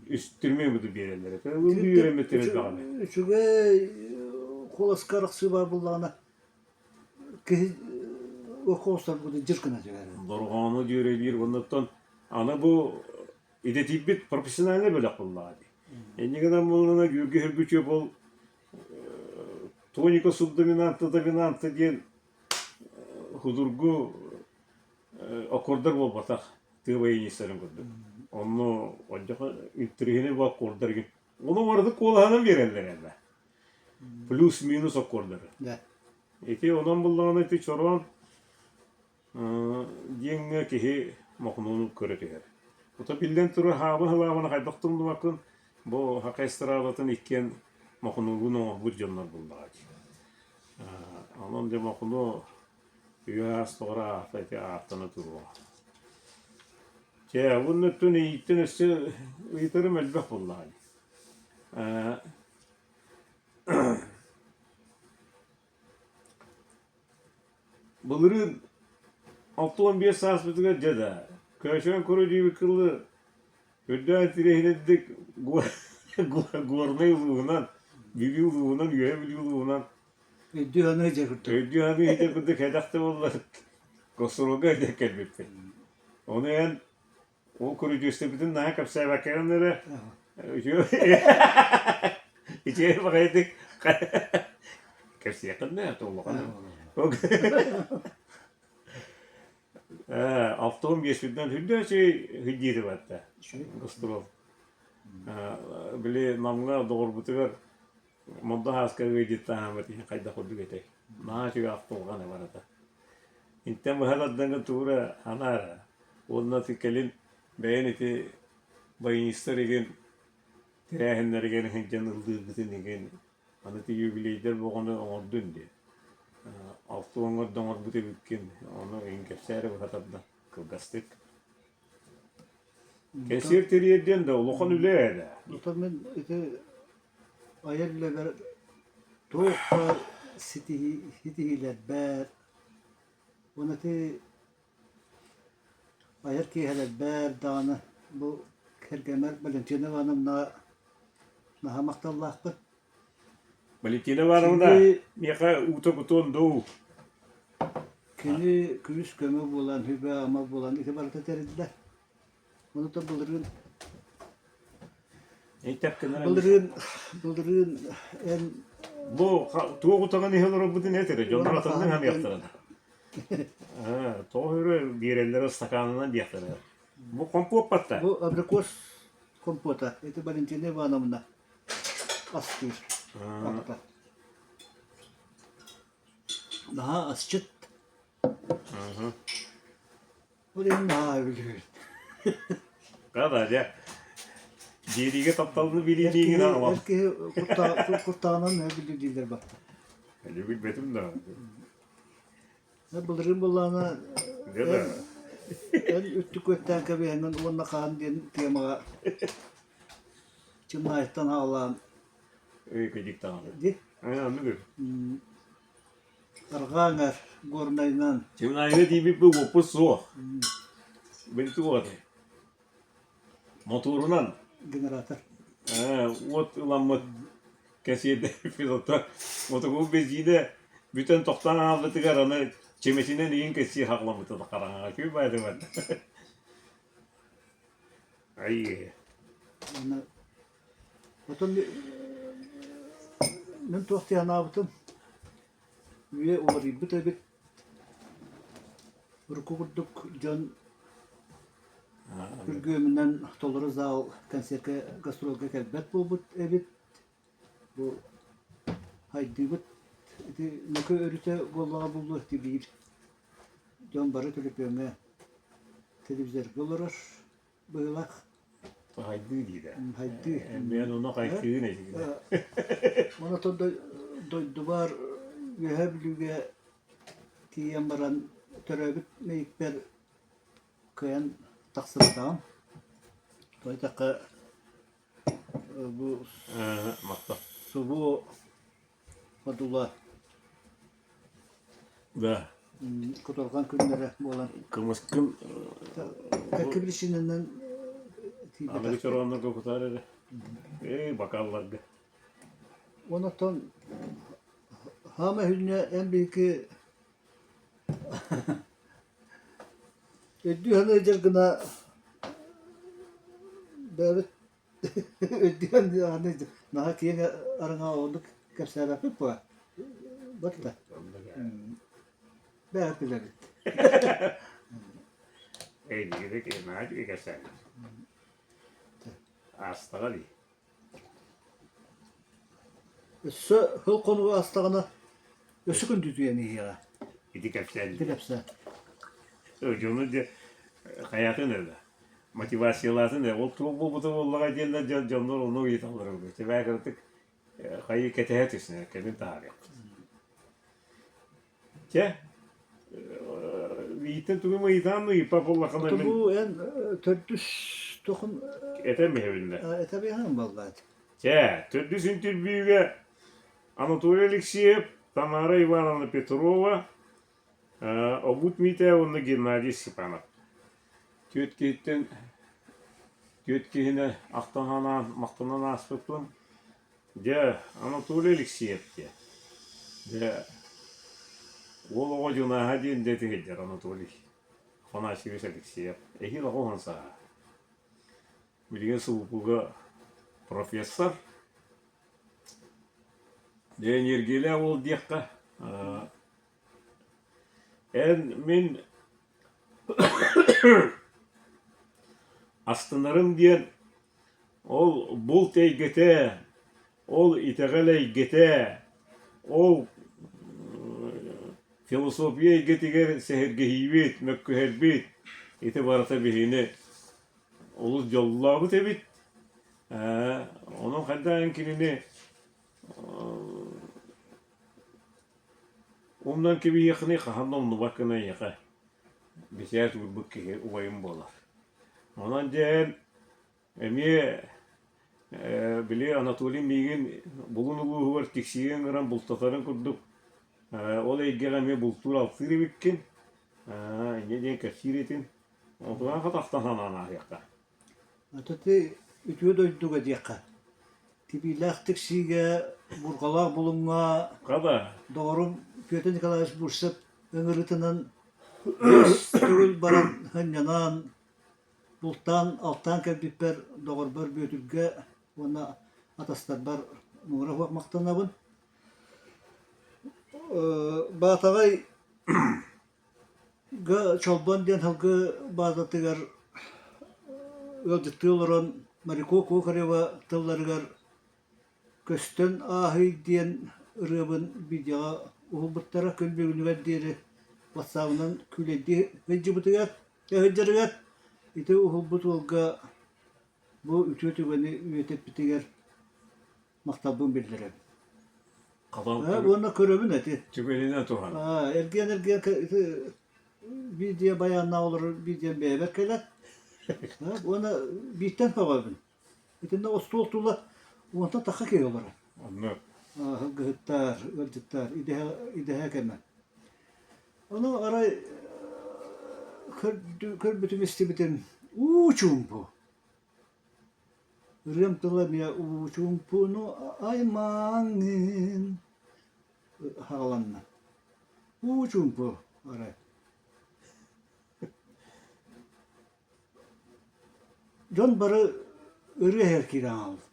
Үстүрмүөн буду биэрэллэр этэ. Үөрэммит элбэҕинэ. Үчүгэй куоласка арахсыы баар буоллаҕына киһи окоостор дьир гына түһэр. Дорҕоону дьүөрэлиир уоннаттан аны бу идэтийбит профессиональный бөлөх буоллаҕа дии. Инньэ гынан буоллаҕына Георгий Хөргүчүөп ол тоника субдоминанта доминанта диэн худургу аккордар буолбатах тыа баянистарын курдук. Онно ончоха интриһини бу аккордар Ону барыты куолаһынан биэрэллэр элбэ. Плюс-минус аккордары. Да. Ити онон буллаҕына ити чороон диэҥҥэ киһи мохнуону көрө түһэр. Ото биллэн турар хаабы хылаабына хайдах тумнубаккын бу саха эстрадатын иккиэн мохнуолуун оҥорбут дьоннор буллаҕа дии. Онон дьэ мохнуо Үйэ аас тоҕо аата ити ааттана туруоҕа. Чэ, уонна өттүн эйииттэн өссө ыйытарым элбэх буоллаҕа дии. Былырыын 65 сааспытыгар дьэ да, көөчөөн көрө диэбит кылы үрдээн тирэһинэрдик Горнай улууһунан, Бүлүү улууһунан, Үөһээ Бүлүү улууһунан Өйдүү саныы дьэ курдук. Өйдүү саныы дьэ курдук кэтэх да буоллар гастролга эрдэ кэлбиппит. Ону эн ол көрүдьүөстэбитин наһаа кэпсээбэккэҕин эрэ үчүгэй үчүгэй баҕайытык кэпсиэххин да улахан Автом биэспитинэн үрдэ үчүгэй үһүйдиирэ барда гастрол. Били Намҥа доҕорбутугар Мордо ааска ыалдьыттаһааммыт иһин хайдах курдук этэй? Наһаа үчүгэй ахтылҕан барыта. Интэн быһа тардаҥҥа туура анаара. Уонна ити кэлин бэйэн ити баянистар игин тэрээһиннэригэр сылдьан ыллыыргытын игин аны ити юбилейдар боҕону оҥордун диэн. Алта оҥордо оҥорбут эбиккин, ону игин кэпсээ эрэ быһа тардан кылгастык. Кэнсиэр тэрийэрдиэн да улахан үлэ ээ. Оттон мин ити айар үлэбэр туох да ситиһиилэрбэр уонна ити айар киэһэлэрбэр даҕаны бу кэргэммэр Валентина Ивановна наһаа махталлаахпын. Валентина Ивановна миэхэ уута кутуон дуу? Кини күүс-көмө буолан, сүбэ-ама буолан ити барыта тэриллэр. Ону то былырыын былырыын былырыын эн Бу туох утаҕын иһэ олорорбутун эт эрэ, дьоннор атыннык ханыахтара. Тоҕо өрө биэрэллэрэ ыстакаанынан диэхтэрэ. Бу компот батта. Бу абрикос компота. Это Валентина Ивановна астыыр. Аҕата. Наһаа асчыт. Ол иһин наһаа үлүһүйбүт. Да, дьэ. Биэриигэ тапталны Эр билиилиигин киһи, аҕалан. эр киһи куртаҕынан билүү дииллэр батта. Эли билбэтим да. Былырыын буоллаҕына Дьэ да. эн эн үрдүк күөттээн кэбиһэҥҥин уонна хаан диэн темаҕа Чымнаайыттан аҕалаан Ый кыдьык даҕаны. ди Ай оннук арҕаа эҥэр Горнайынан Чымнаайыга тиийбиппит уоппут суох. Били туох этэй? Мотуорунан генератор уот ыламмыт кэсиэрдэр ото мотокуул бензинэ бүтэн тохтоон хаалбытыгар аны чэмэтинэн иин кэссиэ хаҕламмыта хараҥаҕа үчүгэй баайдыбар ай Аны отон мин туох дии санаабытым үйэ уларыйбыт эбит Урукку курдук дьон күргүөмүнэн толору зал концерка гастролга кэлбэт буолбут эбит. Бу хайдыыбыт ити мөкү өрүтэ буоллаҕа буолуо ити биир дьон бары төлөпүөҥҥэ телевизорга олорор быһыылаах. Хайдыы диирэ. Хайдыы. Мен ону хайдыын этигинэ. Онон дойдубар Үөһээ Бүлүүгэ тиийэн баран төрөөбүт мэйикпэр кыайан тахсыбатаҕым. Тоҕо диэтэххэ бу субу Модула Да. Кутурҕан күннэрэ буолан. Кымыскын Кэккэ причинанан Аныгы чорооннорго кутаар эрэ. Эй, бакалларга. Онон хаама хүннэ эн биһики өйдүү саныы гына бэйэбит Өйдөөн аны наһаа киэҥ араҥаҕа оннук кэпсээбэппит буо. Батта. Бэйэбит билэбит. Эйигин наһаа үчүгэй кэпсээннэр. Аастаҕа дии. Өссө сыл хонуга аастаҕына өссө күндүтүйэн иһиэҕэ. Ити кэпсээн. Ити кэпсээн. Дьону дьэ хайаатын эрэ мотивациялаатын эрэ ол туох буолбута буоллаҕа диэннэр дьон дьоннор ону ыйыталлар эбит. кыратык хайыы кэтэһэ түснэ кэлин таһаарыахпыт. Чэ, миигиттэн тугу ыйытаан ыйыппат буоллаххына мин Бу эн төрдүс тохун этэн биһэбиннэ. Этэбиһэн буоллаат. Чэ, төрдүс интервьюга Анатолий Алексеев, Тамара Ивановна Петрова, Обут Митя уонна Геннадий Степанов. Түөрт киһиттэн түөрт киһини ахтан анаан махтанан ааспыппын. Дьэ, Анатолий Алексеев диэ. Дьэ, уол оҕо дьунааһа диэн дьэ сылдьар Анатолий Афанасьевич Алексеев. Эһиил оҕо сааһа. Билигин СУПУга профессор. Дьэ, энергиялээх уол диэххэ, эн мин астынарым диэн Ол булт эйгэтэ, ол итэҕэл эйгэтэ, ол философия эйгэтигэр сэһэргэһиибит, мөккүһэрбит ити барыта биһигини олус дьоллообут эбит. Онон хайдах эн кинини умнан кэбиһиэххиний хаһан да умнубаккын эйиэхэ бэчээт уурбут киһи убайым буолар. Онон дьэ эн Эмиэ били Анатолий миигин Булун улууһугар тиксиигэ ыҥыран бултатарын курдук ол эйгэҕэ эмиэ бултуур-алтыыр эбиккин. Инньэ диэн кэпсиир этин. Онтулаан хатахтан санаан ааһыахха. Ити үтүө дойдуга диэххэ. Тибиилээх тиксиигэ, бурҕалаах булуҥҥа Хата. доҕорум Петр Николаевич Бурцев ыҥырыытынан биэс төгүл баран сынньанан Бултаан, алтаан кэлбиппэр доҕорбор Бүөтүргэ уонна атастарбар муҥура суох махтанабын. Баатаҕай Чолбон диэн сылгы баазатыгар ыалдьыттыы олорон Марико Кокарева тылларыгар Көстөн ааһый диэн ырыабын видеоҕа уһулбуттара күн бүгүнүгэр диэри ватсабынан күүлэйдии сылдьыбытыгар сылдьарыгар ити уһулбут уолга Бу үтүө түгэни үйэтиппитигэр махталбын биллэрэбин. Уонна көрөбүн эти. Түгэнинэн туһан. Эргиэн-эргиэн видео байааннаах олорор видеом бэйэбэр кэлэр. Уонна бииртэн көҕөбүн. Итиннэ остуол тула уонтан тахха киһи олорор. Оннук. Сылгыһыттар, ыалдьыттар, идэһэ, идэһэ кэмэ. Ону арай көрбүтүм истибитим уу чуумпу. Ырыам тыла эмиэ уу чуумпуну аймааҥҥын хааланна. Уу чуумпу арай. Дьон бары ырыа иһэр киирэн хаалбыт.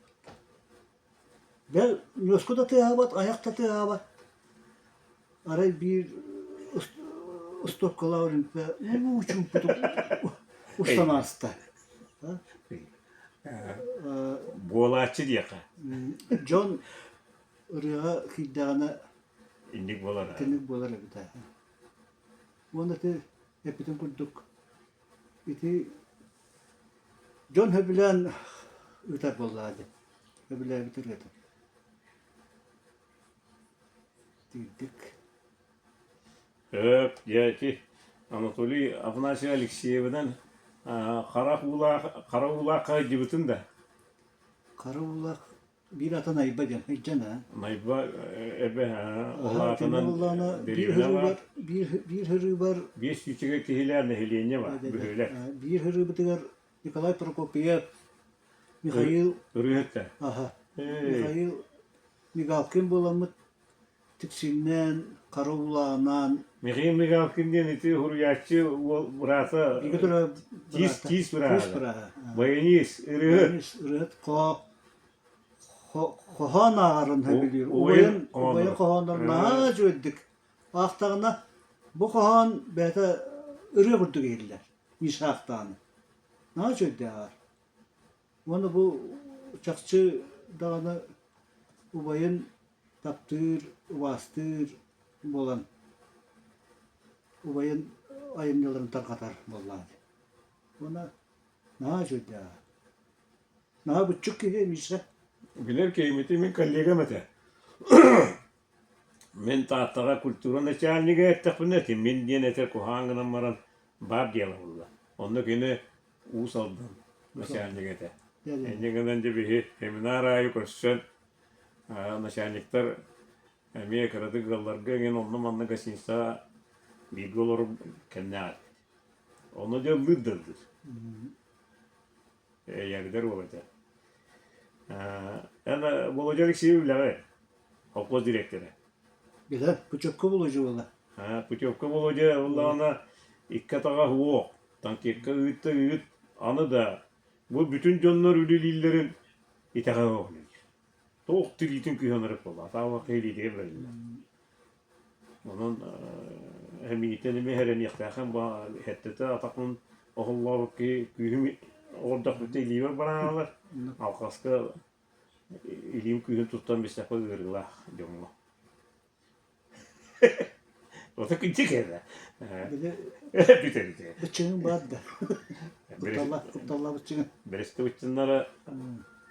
Бэл, ньуоска да тыаһаабат, айах да тыаһаабат. Арай биир устуопкалаах үрүмпэ уу чуумпутук устан ааста. Буолааччы диэххэ. Дьон ырыаҕа киирдэҕинэ Инник буолар. Итинник буолар эбит ээ. Уонна ити эппитим курдук ити дьон сөбүлээн ыытар буоллаҕа дии. Сөбүлээбит ырыата. Тиийдик. Өп, дьэ ити Анатолий Афанасьевич Алексеевынан хара уулаах хара уулаахха илдьибитин да? Хара уулаах биир ата Найба диэн илдьэн аа. Найба эбэ улаатынан биир һырыыбар биир биир һырыыбар биэс сүүсчэкэ киһилээх нэһилиэнньэ бар бөһүөлэк. Биир һырыыбытыгар Николай Прокопьев, Михаил Ырыаһыт Аха. Михаил Мигалкин буоламмыт Тиксиннээн, хара уулаанаан Михаил Мигалкин диэн ити суруйааччы уол быраата тиис тиис бырааһа баянист ырыаһыт ырыаһыт хоһоон ааҕарын сөбүлүүр убайын убайын хоһооннорун наһаа үчүгэйдик аахтаҕына бу хоһоон бэйэтэ ырыа курдук иһиллэр Миша аахтаҕына наһаа үчүгэйдик ааҕар Уонна бу чахчы даҕаны убайын таптыыр, убаастыыр буолан убайын айымньыларын тарҕатар буоллаҕа дии. Уонна наһаа үчүгэйдээҕэ. Наһаа буччук киһи Миша. Билэр киһибит мин коллегам этэ. Мин Тааттаҕа культура начальнига эттэхпинэ этим мин диэн этэр куһаҕан гынан баран баар дьыала буолла. Онно кини Уус Алдан начальнига этэ. Инньэ гынан дьэ биһи семинар аайы көрсөн начальниктар эмиэ кыратык ыалларга эҥин онно-манна гостиницаҕа бииргэ олорор кэмнээх этибит. Онно дьэ ыллыыр да ыллыыр. Эйээрдэр уол этэ. Эн Володя Алексеев үлэҕэ холкуос дириэктэрэ. Билэр, путевка Володя буолла. Путевка Володя буоллаҕына икки атаҕа суох, танкетка ыытта ыыт, аны да бу бүтүн дьоннор үлэлииллэрин итэҕэйэ үлэлиир. Туох тириитин кыһан эрэ буолла, атаабакка илиитигэр бэриллэр. Онон эмиитэн эмиэ эрэниэхтээххин хэттэтэ атахпын оһоллообут киһи күүһүм оҕордохпут илиибэр бараалар алҕаска илиим күүһүн туттан бистэххэ ыарыылаах дьоҥҥо. Ото күнчү кэлэ. Бүтэр ити. Быччыҥ баар да. Кутталла, кутталла быччыҥ. Бэрэстэ быччыннара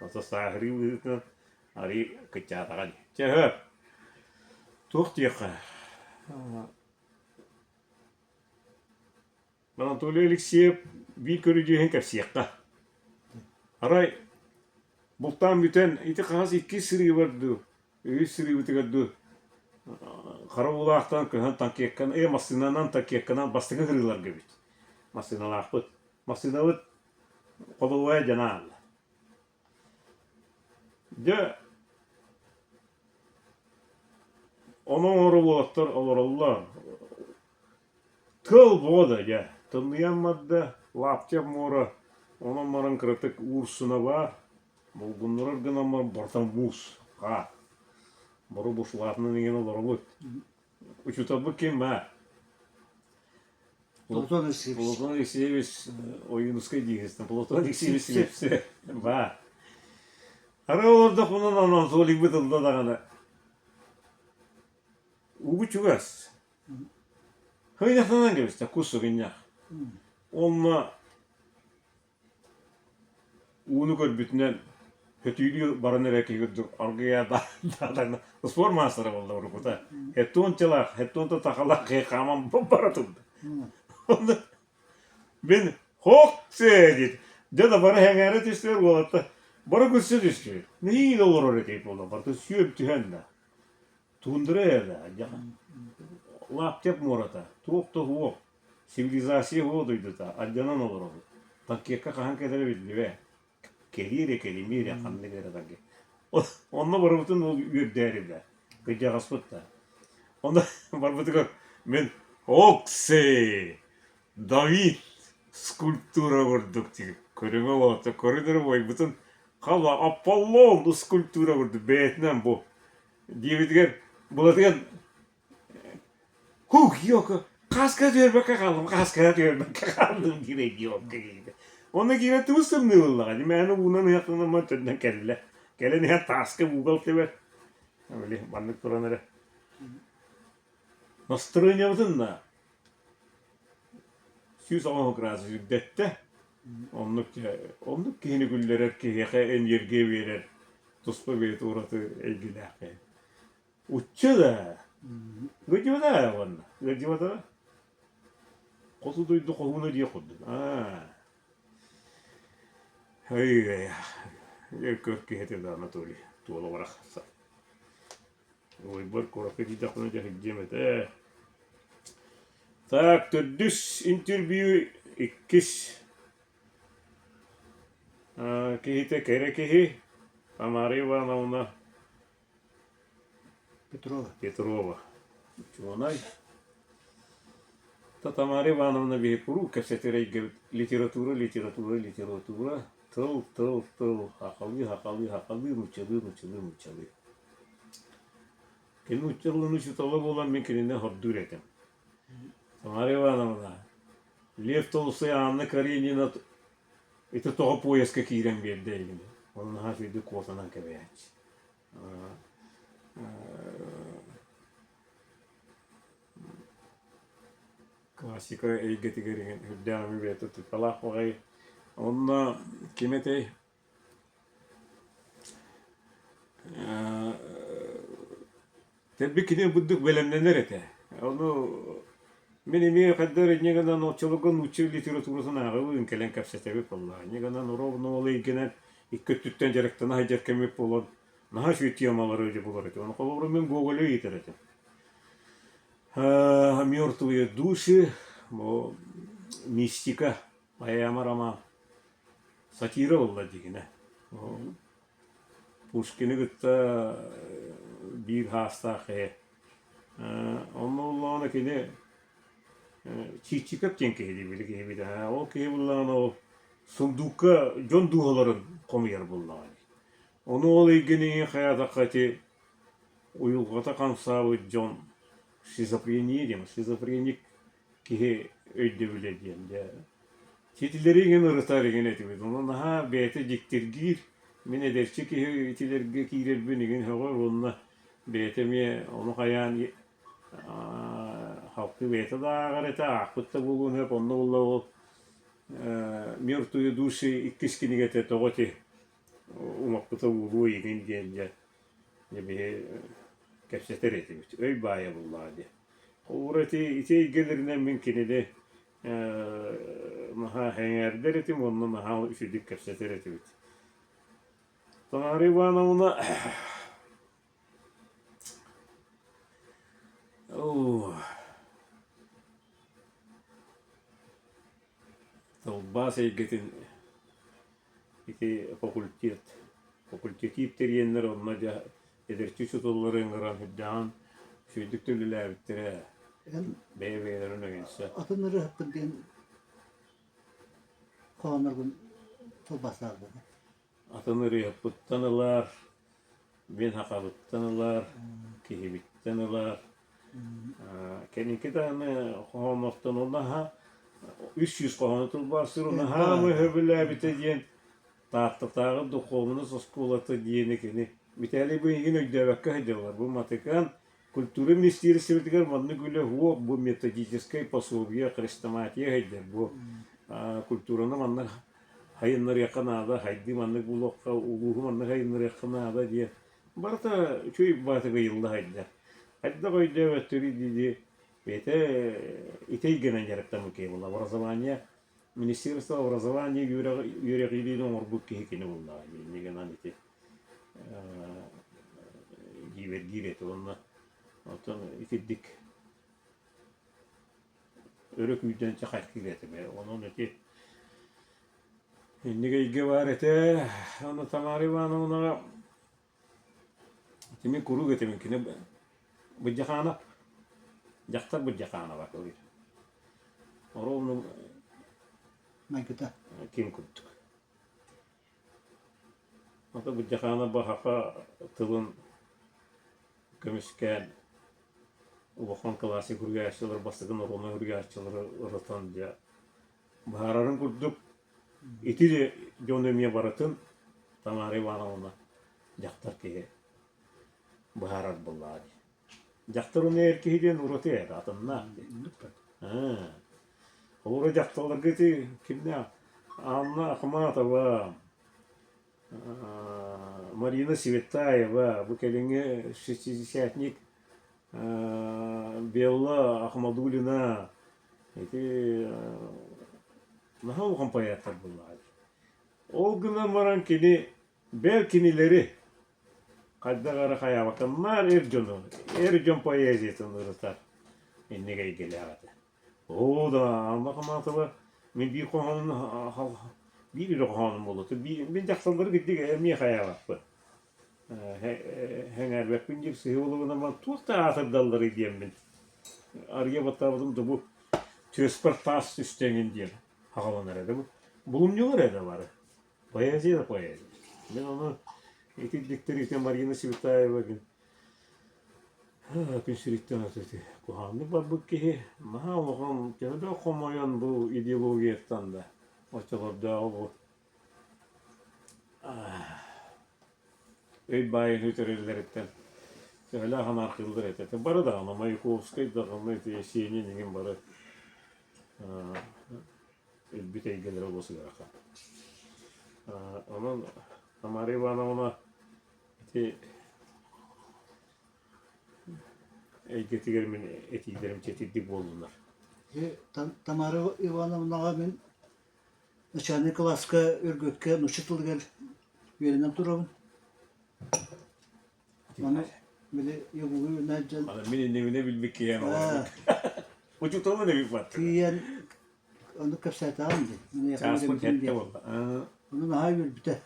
ото сааһырыы быһыытынан арыы кыччаатаҕа дии. Чэ, һө. Туох диэххэ? Анатолий Алексеев биир көрүдьүөһүн кэпсиэххэ. Арай бултаан бүтэн ити хаһыс иккис сырыыбар дуу, үһүс сырыыбытыгар дуу хара уулаахтан көһөн танкекканан, э массыынанан танкекканан бастакы сырыыларга эбит. Массыыналаахпыт. Массыынабыт ходовая дьана аалла. Дьэ, ону оҥорор уолаттар олороллор. Тыал буо да дьэ, тымныйан барда, лаптев муора онон баран кыратык уурсуна баар, булгуннарар гынан баран барыта муус, хаар. Бары бушлатынан иҥэн олоробут. Учууталбыт ким баар? Платон Алексеевич. Платон Алексеевич Ойуунускай диэхистэн Платон Алексеевич Слепцев баар. Арай олордохпунан Анатолийбыт ылла даҕаны Угу чугас. Хыйнахтанан кэбистэ кус сыгынньах. Онно Ууну көрбүтүнэн хөтүүлүү баран эрэ киһи курдук аргыйа даатаҥна спорт маастара буолла уруккута. Хеттуончалаах, хеттуонта тахалаах киһи хааман бара турда. Онно мин хок-сэ диэт, дьэ да бары сэҥээрэ түстүлэр уолаттар. Бары күлсэ түстүлэр. Нэһиилэ олорор этибит буолла, барыта сүөм түһэн да. Туундара эрэ, Лаптев муората, туох да суох. Цивилизация уо дойдута, алдьанан олоробут. Танкетка хаһан кэлэрэ биллибэт. Кэлиэ эрэ, кэлимиэ эрэ, ханнык эрэ танкет. Онно барыбытын ол үөрдээри да, кырдьаҕаспыт да. Онно барбытыгар мин «Окси! Давид!» скульптура курдук көрүҥэ уолаттар көрөн эрэ уойбутун хала Аполлон скульптура курдук бэйэтинэн бу диэбитигэр булатыгар Һук, ёка, хаска түһэрбэккэ хааллым, хаска түһэрбэккэ хааллым диир идиотка киһитэ. Онно киирэн тыбыс тымныы ыллаҕа, мээнэ уунан ыһыахтанаммын төннөн кэллэ. Кэлэн иһэн тааска ууга тэбэр. Били маннык туран эрэ. Настроениебытын да 180 градус үрдэттэ. Оннук оннук киһини күллэрэр, киһиэхэ энергия биэрэр туспа бэйэтэ ураты эйгэлээх киһи. Учча да ыалдьыбата уонна ыалдьыбатаҕа хоту дойду хоһууна диэх курдук аа ай көр киһи этэ да Анатолий туола барахсан Уойбар куоракка тиийдэхпинэ дьэ сылдьыам этэ Так, төрдүс интервью иккис киһитэ кэрэ киһи Тамара Ивановна Петрова. Петрова. Учуонай. Тамара Ивановна биһи куруук кэпсэтэр эйгэбит литература, литература, литература, тыл, тыл, тыл, хахалыы, хахалыы, хахалыы, нууччалыы, нууччалыы, нууччалыы. Кини нууччалыын учуутала буолан мин кинини хордуур этим. Тамара Ивановна, Лев Толстой Анна Каренина ити тоҕо поездка киирэн биэрдэ эйигин? Ону наһаа үчүгэйдик куотанан кэбиһээччи. Классика эйгэтигэр иҥэн үрдээх эмиэ бэйэтэ тыыталаах баҕайы. Онно ким этэй? Дэлби кини бурдук бэлэмнэнэр этэ. Ону мин эмиэ хайдах эрэ инньэ гынан оччолорго нуучча литературатын ааҕабын кэлэн кэпсэтэбит буоллаҕа. Инньэ гынан ровно ол эйгэнэн икки өттүттэн дьарыктана сылдьар кэммит буолан наһаа үчүгэй темалары дьэ булар этим. Ону холобура мин Гоголю ыйытар этим. «Мертвые души», бу мистика, поэма роман, сатира буолла дигинэ. Пушкины кытта биир хаастаах киһи. Онно буоллаҕына кини Чичиков диэн киһи диибили киһибит. Ол киһи буоллаҕына ол сундуукка дьон дууһаларын хомуйар буоллаҕа дии. Ону ол эйгэни хайаатахха ити уйулҕата хамсаабыт дьон шизофрения диэн шизофреник киһи өйдөбүлэ диэн дьэ Ситилэри иҥин ырытар иҥин этибит. Ону наһаа бэйэтэ дьиктиргиир. Мин эдэрчи киһи итилэргэ киирэрбин иҥин сөҕөр уонна бэйэтэ эмиэ ону хайаан халкы бэйэтэ да ааҕар этэ, аахпыт да буолуон сөп. Онно буолла ол «Мертвые души» иккис кинигэтэ тоҕо ити умаппыта буолуо иҥин диэн дьэ биһи кэпсэтэр этибит. Өй баайа буллаҕа дии. Холобура ити ити эйгэлэринэн мин кинини наһаа сэҥээрдэр этим уонна наһаа үчүгүйдүк кэпсэтэр этибит. Тамара Ивановна тылбаас эйгэтин ити факультет факультатив тэрийэннэр онно дьэ эдэрчи учууталлары ыҥыран үрдээҕин үчүгэйдик да үлэлээбиттэрэ бэйэ-бэйэлэрин өйөнсө Атын ырыаһыппын диэн хоһоонноргун тылбаастаабыт Атын ырыаһыппыттан ылар, мин сахабыттан ылар, киһибиттэн ылар. Кэнники даҕаны хоһооннортон унаһа 300 хоһоону тылбаастыыр унаһаамы сөбүлээбитэ диэн Тааттатааҕы духуобунас оскуолата диэни кини Виталий бу эйигин өйдөөбөккө сылдьаллар. Бу Матыкаан культура министиэристибэтигэр маннык үлэ суох, бу методическай пособие, хрестоматия сылдьар. Бу культураны маннык Хайыннарыахха наада, хайдыы маннык булуохха, улууһу маннык хайыннарыахха наада диэн барыта үчүгэй баҕатык ыйылла сылдьар. Хайдах өйдөөбөттөрүй дии бэйэтэ ити эйгэнэн дьарыктаммыт киһи буолла. Образование, министерство образования үөрэҕириин оҥорбут киһи кини буоллаҕа. Инньэ гынан ити дьиибэргиир этэ уонна оттон итирдик өрө күүрдэн чахайкыыр этим онон ити инник эйгэ баар этэ аны Тамара Ивановнаҕа ити мин куруук этибин кини Быдьахаанап дьахтар Быдьахаанаба кылыыр ровно майгыта ким курдук Ото Быдьахаанап баһаха тылын көмүскээн улахан классик суруйааччылар бастакы норуодунай суруйааччылары ырытан дьэ быһаарарын курдук ити дьону эмиэ барытын Тамара Ивановна дьахтар киһи быһаарар буоллаҕа дии. Дьахтар уонна эр киһи диэн ураты этэ атыннаах дии. Холобура дьахталларга ити кимнээх Анна Ахматова Марина Светаева, бу кэлиҥҥи шестидесятник Белла Ахмадулина ити наһаа улахан поэттар буоллаҕа дии. Ол гынан баран кини бэл кинилэри хайдах эрэ хайаабакканнаар эр дьону, эр дьон поэзиятын ырытар инник эйгэлээх этэ. Оо да, Алма Хаматова мин биир хоһоонун биир эрэ хоһоонум буолуо. Мин дьахталлары кырдьык эмиэ хайаабаппын. Сэҥээрбэппин диир сыһыы буолугунан туох да аатырдалларый диэммин. Арыйа баттаабытым да бу түөспэр таас түстэ эҥин диэн хаҕаланар этэ. Булумньулар эрэ бары. Поэзия да поэзия. Мин ону итирдиктэр ити Марина Светаева Күн сириттэн ити куһаҕаннык барбыт киһи наһаа улахан төһө да хомойон бу идеологияттан да оччолордооҕу бу өй баайын үтэрэллэриттэн төһөлөөх анархыыллар этэ. Бары даҕаны Маяковскай даҕаны ити Есенин иҥин бары өлбүт эйгэлэрэ олус ыарахан. Онон Тамара Ивановна ити эйгэтигэр мин этиилэрим чэтирдик буоллулар. Тамара Ивановнаҕа мин начальнай кылааска Өргөккө нуучча тылыгар үөрэнэн турабын. Маны били ЕГУ үөрэнээччи Мин иннибинэ билбит киһи Учууталын эбит баттыга. Тиийэн ону кэпсээтэҕим дии. Чааспыт сэттэ буолла. Ону наһаа үөрбүтэ.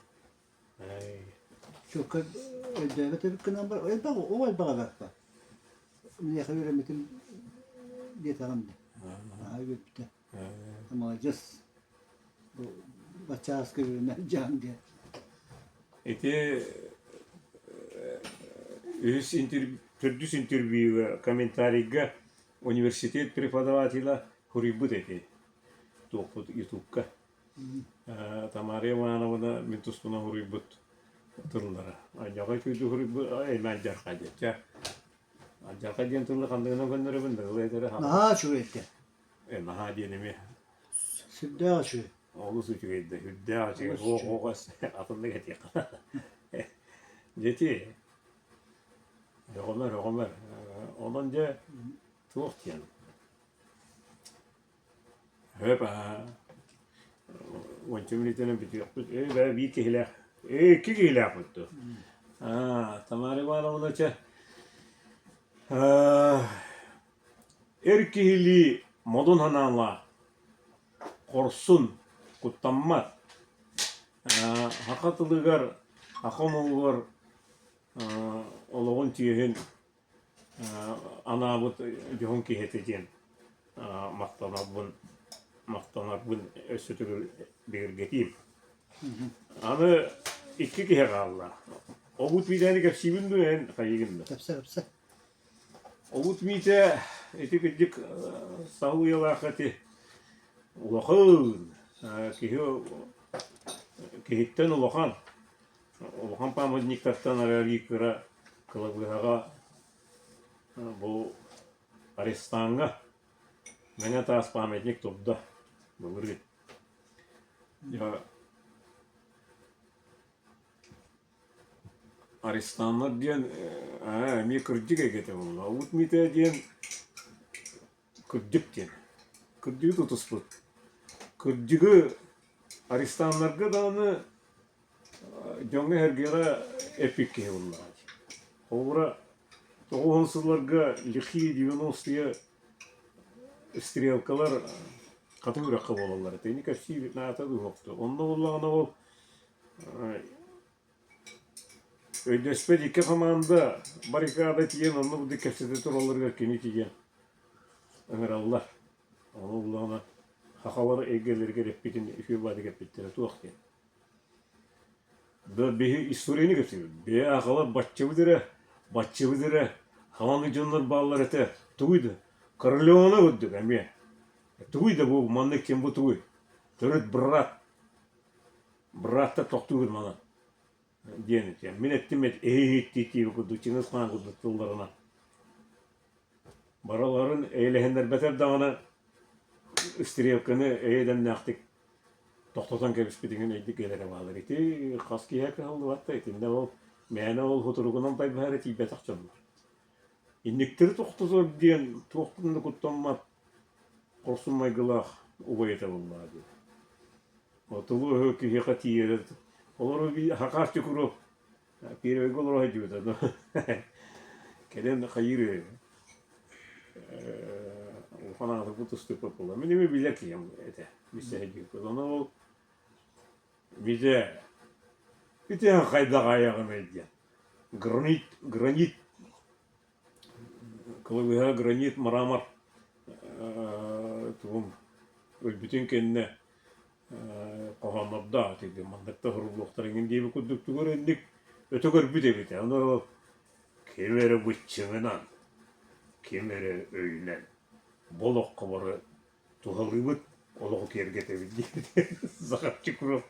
Чуокка өйдөөбөт эбит гынан баран, элбэх оҕо элбэх эбээт Миэхэ үөрэммитим диэтэҕим дии. Наһаа үөрбүтэ. Маладьыас. Бу баччааска үөрэнэр дьаһан диэн. Ити үһүс төрдүс интервьюга комментарийга университет преподавателя суруйбут эти туохпут ютубка Тамара Ивановна мин туспунан суруйбут тыллара. Алдьархай күүтү суруйбут эймэ алдьархай диэн. Чэ, алдьархай диэн тылы ханныгынан көннөрөбүн да ылы этэрэ Наһаа үчүгэй этэ. Э, наһаа диэн эмиэ. Сүрдээх үчүгэй. Олус үчүгэй да, сүрдээх үчүгэй. Ох, ох, атыннык этиэххэ. Дьэти, өҕөмөр, өҕөмөр. Онон дьэ туох диэн Сөп аа уонча мүнүүтэнэн бүтүөхпүт. Ээ бээ биир киһилээх, ээ икки киһилээхпит дуо? Аа Тамара Ивановна чэ аа эр киһилии модун санаалаах, хорсун, куттаммат, аа саха тылыгар, саха омугугар олоҕун түөһүн анаабыт дьоһун киһи этэ диэн махтанарбын махтанарбын өссө төгүл бигэргэтиим. Аны икки киһи хаалла. Обут Миитэни кэпсиибин дуу эн хайыгын да? Кэпсэ кэпсэ. Обут Миитэ ити кырдьык саһыл уйалаах ити улахан киһи киһиттэн улахан Улахан памятниктартан араарыы кыра кылабыыһаҕа бу арестаҥҥа Мэҥэ таас памятник турда былырыын. Арестаннар диэн ээ эмиэ кырдьык эйгэтэ буолла. Уут Митээ диэн кырдьык диэн. Кырдьыгы тутуспут. Кырдьыгы арестаннарга даҕаны дьоҥҥо-сэргэҕэ эппит киһи буоллаҕа дии. Холобура, 90 сылларга лихие 90-е стрелкалар хатыҥ үрэххэ буолаллар этэ. Ини кэпсии наата дуу Онно буоллаҕына ол Өйдөспөт икки хамаанда баррикада тиийэн онно курдук кэпсэтэ туралларыгар кини тиийэн ыҥыраллар. Ону буллаҕына сахалар эйгэлэригэр эппитин үчүгэй баҕайытык эппиттэрэ туох диэн. Да биһи историяны кэпсиибит. Бэйэ аахалар баччабыт эрэ, баччабыт эрэ, хамаҥы дьоннор бааллар этэ. Тугуй да, Королеваны курдук эмиэ. Тугуй да бу маннык ким бу тугуй? Төрүт брат Бырааттар тохтуугут манан диэн этиэм. Мин эттим эһиһиттии курдук Чыҥыс Хаан курдук тылларынан. Барыларын эйэлэһиннэрбэтэр даҕаны стрелканы эйэ-дэмнээхтик тохтотон кэбиспитиҥин өйдүк кэлэрэ баалар. Ити хас киһи кыһаллыбат да итиннэ ол мээнэ ол сутуругунан тайбаһа эрэ тиийбэтэх дьоннор. Инниктэри тохтотор диэн туохтан да куттаммат хорсун майгылаах убай этэ буоллаҕа дии. Отулуу киһиэхэ тиийэрэ олору Хакас Чукуров первыйга олоро сылдьыбыта кэлэн хайыыр улахан аатырбыт тустуук буолла. Мин эмиэ билэр киһим этэ билсэ сылдьыбыппыт. Ону ол Витя ити хайдах айаҕыный диэн гранит гранит Кылабыыһа гранит мрамор тугум өлбүтүн кэннэ хоһооннордоох ити маннык да суруллуохтара эҥин диэбит курдук тугу эрэ инник өтө көрбүт эбит. Ону ким эрэ быччыҥынан, ким эрэ өйүнэн бу олоххо бары туһалыыбыт, олоҕу киэргэтэбит диэбит Захар Чукров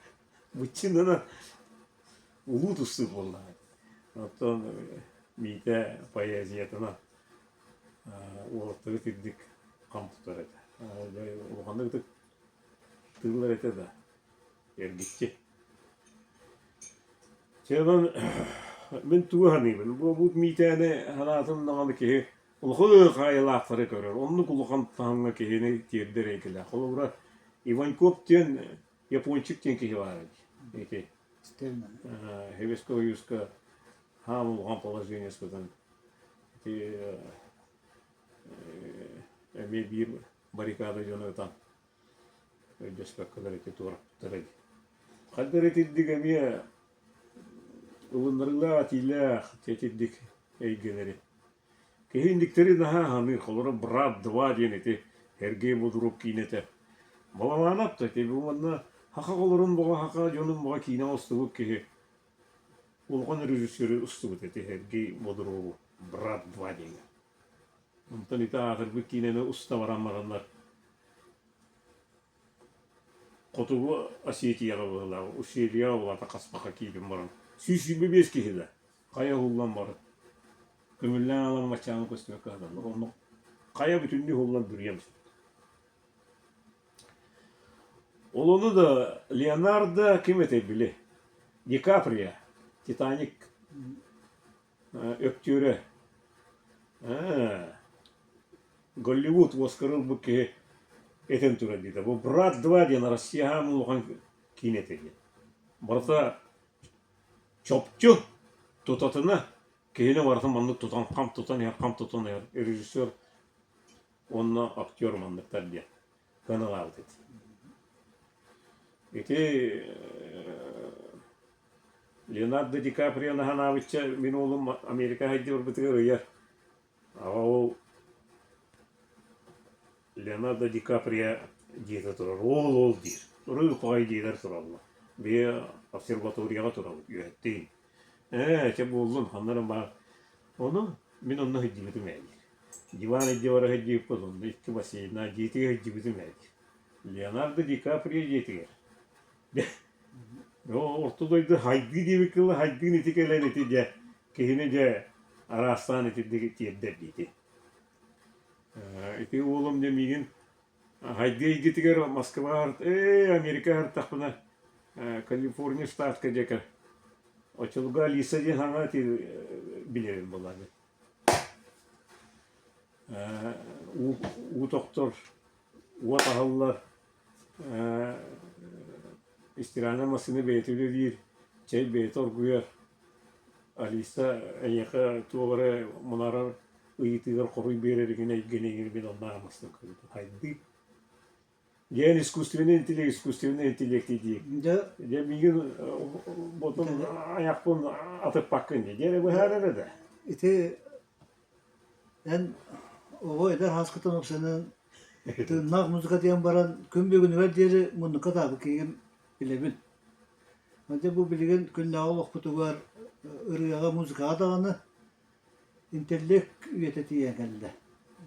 быччыҥынан улуу тустуу буоллаҕа. Оттон Миитэ поэзиятынан уолаттары итирдик хам тутар этэ. Улаханнык ытык тыыллар этэ да, эргиччи. Чэ, онон мин тугу саныыбын, буолбут Миитэни санаатым даҕаны киһи улахан хаайылаахтары көрөр, оннук улахан таһымҥа киһини тиэрдэр эйгэлээх. Холобура, Иваньков диэн япончик диэн киһи баар эбит. Ити Советского Союзка хаам улахан положениесытын ити эмиэ биир баррикада дьону ытан өйдөспөккөлөр ити туораппыттара дии. Хайда эрэ итирдик эмиэ ылыннарыылаах этиилээх итирдик эйгэлэри Киһи инниктэри наһаа саныыр, холоро «Брат два» диэн ити Сергей Бодуров киинэтэ. Баламаанап да ити уонна саха оҕолорун боҕо саха дьонун боҕо киинэ оҥостубут киһи улахан режиссеры устубут ити Сергей Бодурову «Брат два» диэҥҥэ. Онтон ити аатырбыт киинэни уста баран бараннар Хотугу Осетияҕа быһыылаах, Усилияҕа улаата хаспахха киирэн баран 125 киһи да хайа уһуллан баран көҥүллээн ылан баччааҥҥы көстүбэккэ сыталлар. Онно хайа бүтүннүү уһуллан бүрүйэн сыппыт. Ол ону да Леонардо ким этэй били? Ди Каприо, Титаник Өктүөрэ Голливуд Оскары ылбыт киһи этэн турар диэтэ. Бу «Брат два» диэн Россияҕа улахан киинэтэ диэн. Барыта чопчу тутатына киһини барытын маннык тутан хам тутан иһэр, хам тутан иһэр режиссер уонна актер манныктар диэн сыаналаабыт этэ. Ити Леонардо Ди Каприоны санаабычча мин уолум Америка сылдьыбытыгар ыйар. Аҕа ол Леонардо Ди Каприо дьиэтэ турар, ол ол диир. Ырыы-хоой дьиэлэр тураллар. Биһи обсерваторияҕа турабыт үөһэттиин. Ээ, чэ буоллун, ханна эрэ баар. Ону мин онно сылдьыбытым ээ диир. Диван илдьэ бара сылдьыбыппыт, онно икки бассейнаах дьиэтигэр сылдьыбытым ээ диир. Леонардо Ди Каприо дьиэтигэр. Орто дойду хайдыы диэбит кылы хайдыын ити кэлэн ити дьэ киһини дьэ араастаан итирдик тиэрдэр диити. Ити уолум дьэ миигин хайдыы эйгэтигэр Москваҕа ээ Америка аһартахпына Калифорния штатка дьэкэ. Оччолорго Алиса диэн саҥа ити билэрим буоллаҕа. Уу уу тохтор, уот аһыллар, стиральнай массыына бэйэтэ үлэлиир, чэй бэйэтэ оргуйар. Алиса эйиэхэ туох эрэ мунаарар ыйытыыгар хоруй биэрэригин эйгэни мин онно аамастан көрбүтүм. Хайдыы Диэн искусственный интеллект, искусственный интеллект дии. Дьэ, Дьэ миигин ботун айахпын атыппаккын дии. Диэн быһаарар эрэ. Ити эн оҕо эдэр сааскыттан ыксанан тыыннаах музыка диэн баран күн бүгүнүгэр диэри муннукка таабыт киһигин билэбин. Дьэ бу билигин күннээҕи олохпутугар ырыаҕа, музыкаҕа даҕаны Интеллект үйэтэ тиийэн кэллэ.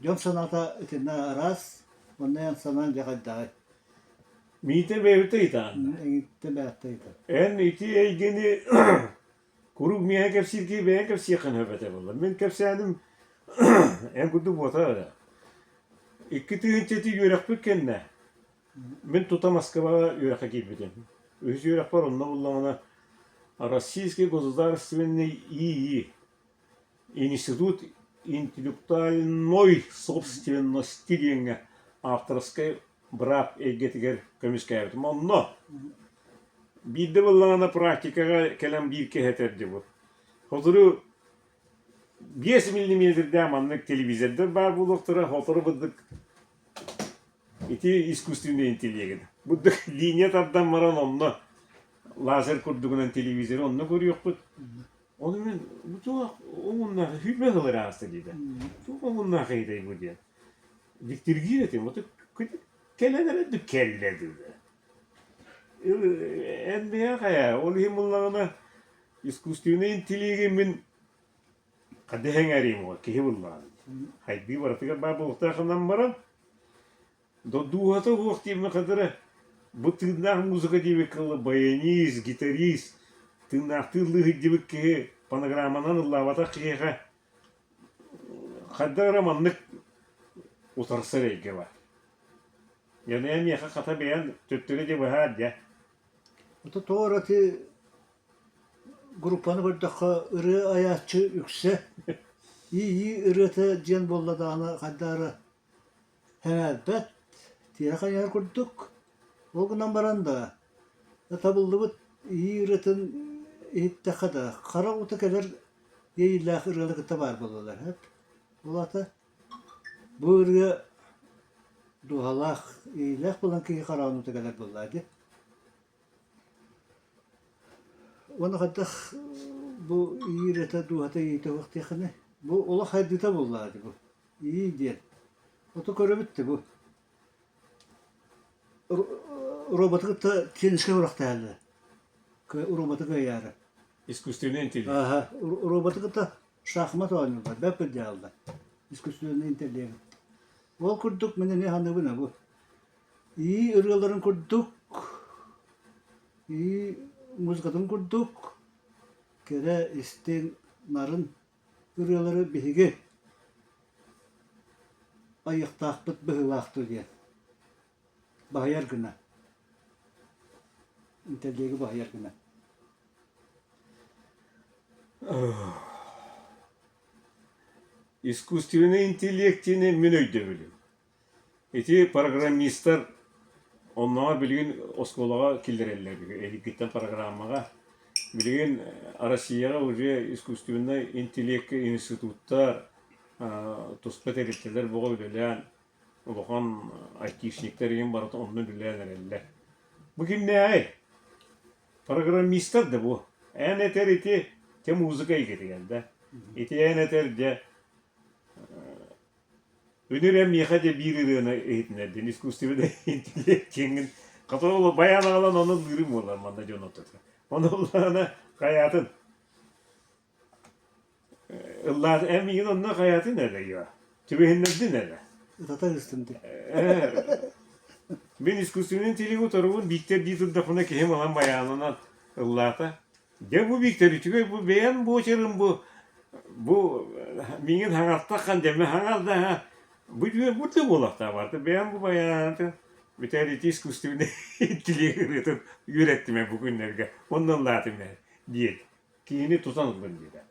Дьон санаата итиннэ араас, онно эн санааҥ дьэ хайдаҕый? Миитэ бэйэбит ыйытаҕын. Эҥиттэ бэйэттэ ыйытар. Эн ити эйгэни куруук миэхэ кэпсиир киһи бэйэҥ кэпсиэххин сөп этэ буолла. Мин кэпсээним эн курдук буотах эрэ. 2000 ити үөрэхпит кэннэ мин тута Москваҕа үөрэххэ киирбитим. Үһүс үөрэхпэр онно буллаҕына Российский государственный ИИ Институт интеллектуальной собственности диэҥҥэ авторскай быраап эйгэтигэр көмүскээбитим. Онно биирдэ буоллаҕына практикаҕа кэлэн биир киһи этэр дии бу. Сотору 5 миллиметрдээх маннык телевизордар баар буолуохтара, сотору бырдык ити искусственный интеллегин. Бурдук линия тардан баран онно лазер курдугунан телевизоры онно көрүөхпүт. Ону мин бу туох омуннаах сүүрбэ сыл эрэ ааста диэтэ. Туох омуннаах ыйытай бу диэн. Дьиктиргиир этим. Вот кэлэн эрэ да кэллэ диэтэ. Эн бэйэҥ хайа, ол иһин буллаҕына искусственный интеллеги мин хайдах эҥээриим ол киһи буллаҕына. Хайдыы барытыгар баар буолуохтаах гынан баран Дууһата уһуох диэммин хатара бу тыыннаах музыка диэбиккэ дылы баянист, гитарист, тыыннаахтыы ыллыы сылдьыбыт киһи фонограмманан ыллаабатах киһиэхэ хайдах эрэ маннык утарсар эйгэ баар. Дьэ миэхэ хата бэйэм төттөрү дьэ быһаар дьэ. Ото тоҕо эрэ ити группаны көрдөххө ырыа айааччы үксэ ии-ии ырыата диэн буолла даҕаны хайдах эрэ Сэҥээрбэт, тиэрэ хайыһар курдук. Ол гынан баран да, табыллыбыт ийии ырыатын иһиттэххэ да, хара уута кэлэр иэйиилээх ырыалар кытта баар буолаллар эбит. Ол аата бу ырыа дууһалаах, иэйиилээх буолан киһи хараҕын уута кэлэр буоллаҕа дии. Уонна хайдах бу ийии ырыата дууһата иэйиитэ суох диэххиний? Бу олох сайдыыта буоллаҕа дии бу. Ии диэн. Ото көрөбүт да бу. Роботы кытта теннискэ күрэхтэһэллэр. Роботы кыайаары. Искусственный интеллект. Аха, роботы кытта шахмат оонньууллар, бэрт бырдьааллар. Искусственный интеллект. Ол курдук мин эмиэ саныыбын бу. Ии ырыаларын курдук, ии музыкатын курдук кэрэ, истиҥ, нарын ырыалары биһиги айыахтаахпыт быһыылаах дуу диэн баһыйар гына интеллиги баһыйар гына Искусственный интеллект диэни мин өйдөбүлүм. Ити программистар оннооҕор билигин оскуолаҕа киллэрэллэр эһигиттэн программаҕа. Билигин Россияҕа уже искусственнай интеллеккэ институттар, туспа тэрилтэлэр бөҕө үлэлээн, улахан айтишниктар игин барыта онно үлэлээн эрэллэр. Бу кимнээҕий? Программистар да бу. Эн этэр ити те музыка эйгэтигэр да. Ити эн этэр дьэ Үнүр эн миэхэ дьэ биир ырыаны иһитиннэрдин искусственнай интеллект диэҥҥин хата ол байаан аҕалан ону ыллыырым буолар манна дьон ортотугар. Ону ыллаҕына хайаатын ыллаат эн миигин онно хайаатын эрэ йоо түбэһиннэрдин эрэ. Ытата ыыстым дии. Мин искусственный интеллект утарыбын Бииктэр дии турдахпына киһим ылан байаанынан ыллаата. Дьэ бу Виктор үчүгэй бу бэйэм буочарым бу бу миигин хаҥастаххан дьэ мин хаҥас да бу үчүгэй бу да буолуохтаах барыта бэйэм бу байаанатын бүтэр ити искусственный интеллект ырыатын үөрэттим бу күннэргэ онно ыллаатым ээ диэт. Киһини тутан ыллын диэтэ.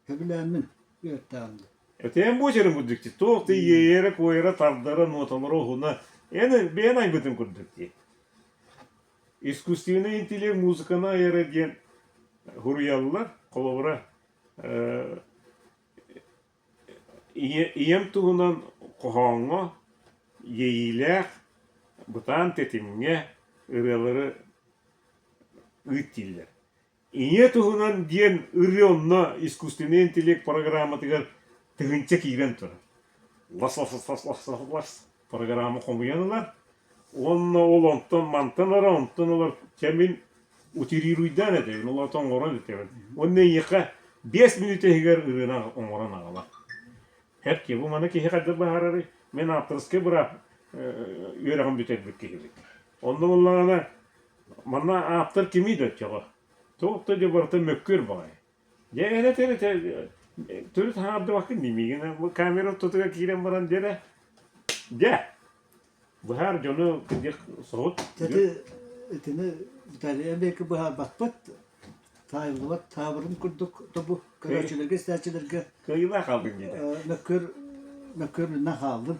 Сөбүлээммин үөртэҕим дии. Этэн буочарын курдук дии. Туох да иэйэрэ-куойара, тардара, нуоталара уһуна эн бэйэн айбытын курдук дии. Искусственный интеллект музыканы айара диэн суруйаллар. Холобура, Ийэм туһунан хоһооҥҥо иэйиилээх, бытаан тэтимҥэ ырыалары ыыт дииллэр. Ийэ туһунан диэн ырыа онно искусственный интеллект программатыгар тыһыынча киирэн турар. Лас-лас-лас-лас-лас программа хомуйан ылар уонна ол онтон мантан ылар, онтон ылар. Чэ мин утирируйдаан этэбин, ол аата оҥорон этэбин. Уонна эйиэхэ 5 мүнүүтэ иһигэр ырыаны оҥорон аҕалар. Һэр бу маны киһи хайдах быһаарарый? Мин ааптарыскай быраап үөрэҕин бүтэрбит киһибин. Онно буоллаҕына Манна ааптар кимий да оччоҕо? Туох да дьэ барыта мөккүөр баҕайы. Дьэ эрэ төрүт төрүт хаардыбаккын дии миигин бу камера ортотугар киирэн баран дьэ эрэ дьэ быһаар дьону кырдьык соһут Ити итини Виталий эмиэки быһаарбаппыт таайыллыбат таабырын курдук тобу көрөөччүлэргэ истээччилэргэ кыайыылаах хаалдыҥ диэтэ. Мөккүөр мөккүөрүнэн хааллын.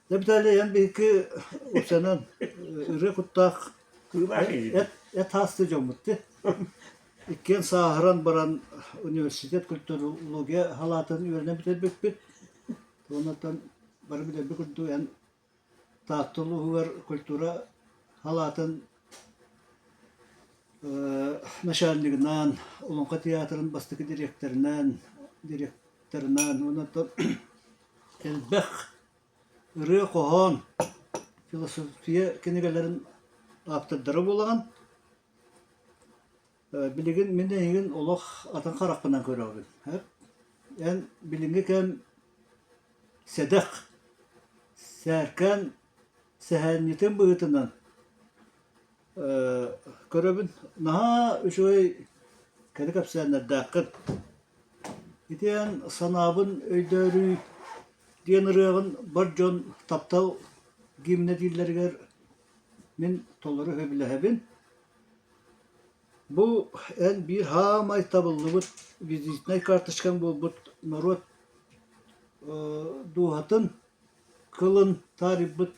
Дьэ Виталий эн биһикки упсанан ырыа куттаах эт эт хаасты дьоммут дии. Иккиэн сааһыран баран университет культурология халаатын үөрэнэн бүтэрбиппит. Онтон бары билэрбит курдук эн Таатта улууһугар культура халаатын начальнигынан, Олоҥхо театрын бастакы дириэктэринэн, директорынан уонна элбэх ырыа-хоһоон, философия кинигэлэрин ааптардара буолаҕын. Билигин мин эйигин олох атын харахпынан көрөбүн. Эн билиҥҥи кэм сэдэх, сээркээн сэһээнньитин быһыытынан көрөбүн. Наһаа үчүгэй кэрэ кэпсээннэрдээххин. Ити эн санаабын өйдөөрүй диэн ырыаҕын бар дьон таптал гимнэ дииллэригэр мин толору сөбүлэһэбин. Бу эн биир саамай табыллыбыт визитнай карточкаҥ буолбут норуот дууһатын кылын таарыйбыт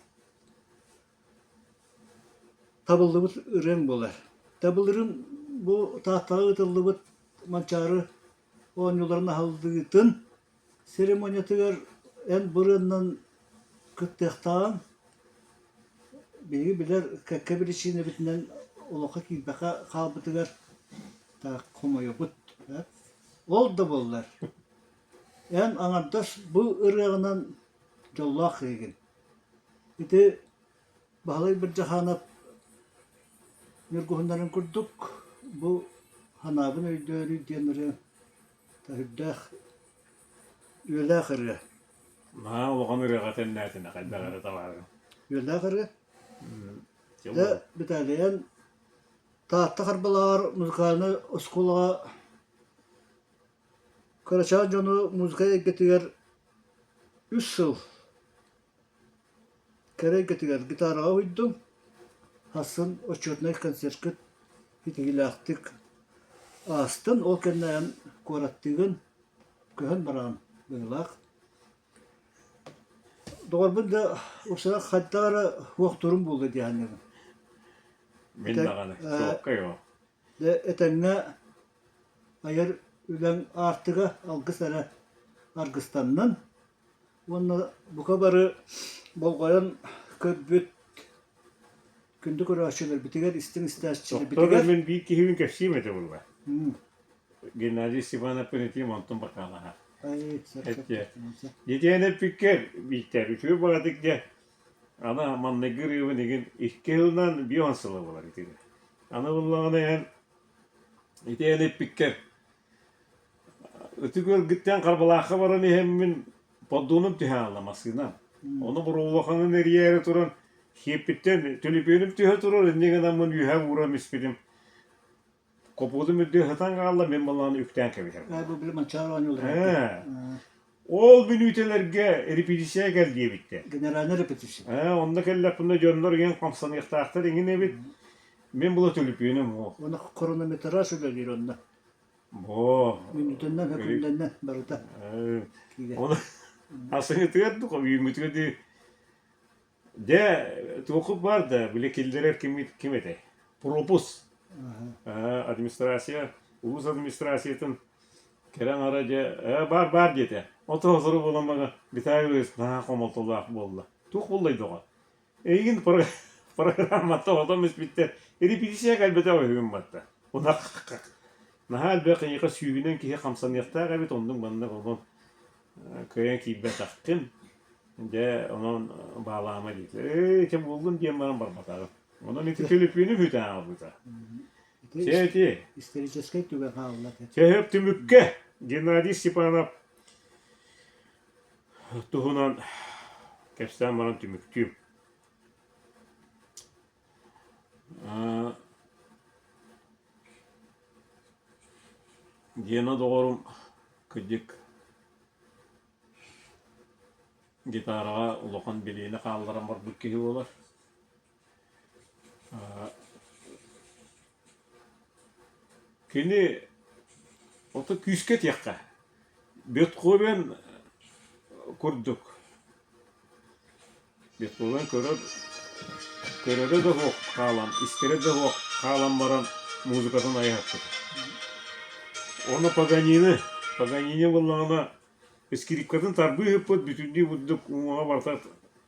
табыллыбыт ырыаҥ буолар. Табыллырын бу Тааттаҕа ыытыллыбыт Манчаары оонньууларын аһыллыытын церемониятыгар эн бырыаннан кыттыахтааҕыҥ. Биһиги билэр кэккэ биричиинэбитинэн олоххо киирбэххэ хаалбытыгар так хомойобут. Ол да буоллар, эн аҥардас бу ырыаҕынан дьоллоох киһигин. Ити Баһылай Бырдьахаанап ньургуһуннарын курдук бу санаабын өйдөөрүй диэн ырыа үрдээх үөлээх ырыа. Наһаа улахан ырыаҕа тэннээтинэ хайдах эрэ табаарым. Үөлээх ырыа. Дьэ, Виталийан Таатта Харбалааҕар музыкальнай оскуолаҕа кырачаан дьону музыка эйгэтигэр үс сыл Кэрэ эйгэтигэр гитараҕа уһуйдум, сарсын отчетнай концерткыт итиилээхтик аастын, ол кэннэ эн куораттыыгын, көһөн бараҕын быһыылаах. Доҕорбун да уксара хайдах эрэ суохтуурум буолуо дии саныыбын. Мин даҕаны, чуолкай ол. Дьэ этэҥҥэ айар үлэҥ аартыга алгыс эрэ аргыстаннын. Уонна бука бары болҕойон көрбүт күндү көрөөччүлэрбитигэр, истиҥ истээччилэрбитигэр Мин биир киһибин кэпсиим этэ буолла. Геннадий Степанов этиим онтон бакаалаһа. Дитиэн эппиккэр Бииктэр үчүгэй баҕатык дьэ аны манныгы ырыабын игин икки сылынан бион сыла буолар итини. Аны буллаҕына эн ити эн эппиккэр Ытык ыалгыттан Харбалаахха баран иһэммин поддонум түһэ хаалла массыынам. Ону боруобулаханын эрийээри туран сиэппиттэн төлөпүөнүм түһэ турар инньэ гынаммын үөһэ ууран испитим. Копуотум үрдүгэр сытан хаалла мин балаҕаны үктээн кэбиһэрим. Ээ бу били Манчаары оонньуулара. Ол бүлүүтэлэргэ репетиция кэл диэбиттэр. Генеральная репетиция. Ээ, онно кэллэхпинэ дьоннор иҥин хамсаныахтаахтар иҥин эбит. Мин була төлөпүөнүм суох. Уонна хронометраж үлэлиир онно. Боо. Мүнүүтэннэн, хөкүмдэннэн барыта киирэр. Ону асыҥытыгар дуо, үүммүтүгэр дии Дьэ, туоххут баар да, били киллэрэр киммит ким этэй? Пропуск. Администрация, улуус администрациятын кэрэ аҥара дьэ, ээ, баар баар диэтэ. Ото сотору буолан баран Виталий Ильич наһаа хомолтолоох буолла. Туох буоллай доҕор? Эйигин программаттан отон испиттэр репетиция кэлбэтэх үһүгүн батта. Наһаа элбэх эйиэхэ сүүһүнэн киһи хамсаныахтаах эбит, оннук маннык онон кыайан киирбэтэххин, дьэ онон баалаама диэтэ. Ээ, чэ буоллун диэн баран барбатаҕым. Онон ити төлөпүөнү бүтэн аҕалбыта. Чэ ити. Историческай түгэн хаалла. Чэ түмүккэ Геннадий Степанов туһунан кэпсээн баран түмүктүүм. Гена доҕорум кырдьык гитараҕа улахан билиини хаалларан барбыт киһи буолар. Кини ото күүскэ этиэххэ, Бетховен курдук Бетховен көрөр көрөрө да суох хаалан, истэрэ да суох хаалан баран музыкатын айаһаппыта. Уонна Паганини, Паганини буоллаҕына скрипкатын тарбыы ыыппыт бүтүннүү бурдук уҥуоҕа барыта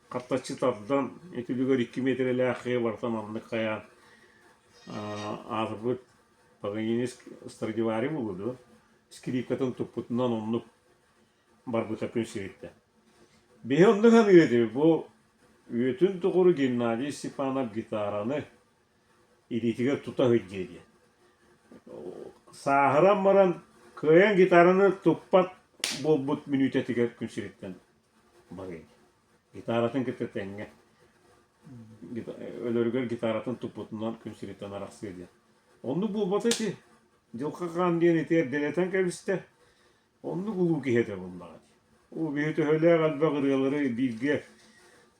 хаттаччы тардан, үтүлүгэр 2 миэтэрэлээх киһи барыта маннык хайаан аатырбыт Паганини Страдивари буолуо дуо, скрипкатын туппутунан оннук барбыта күн сириттэн. Биһи оннук саныыр этибит, бу үйэтин тухары Геннадий Степанов гитараны илиитигэр тута сылдьыа диэн. Сааһыран баран кыайан гитараны туппат буолбут мүнүүтэтигэр күн сириттэн барыа. Гитаратын кытта тэҥҥэ өлөрүгэр гитаратын туппутунан күн сириттэн арахсыа диэн. Оннук буолбата ити. Дьылҕа хаан диэн ити эрдэлэтэн кэбистэ. Оннук улуу киһи этэ буоллаҕа дии. Оо, биһи төһөлөөх элбэх ырыалары бииргэ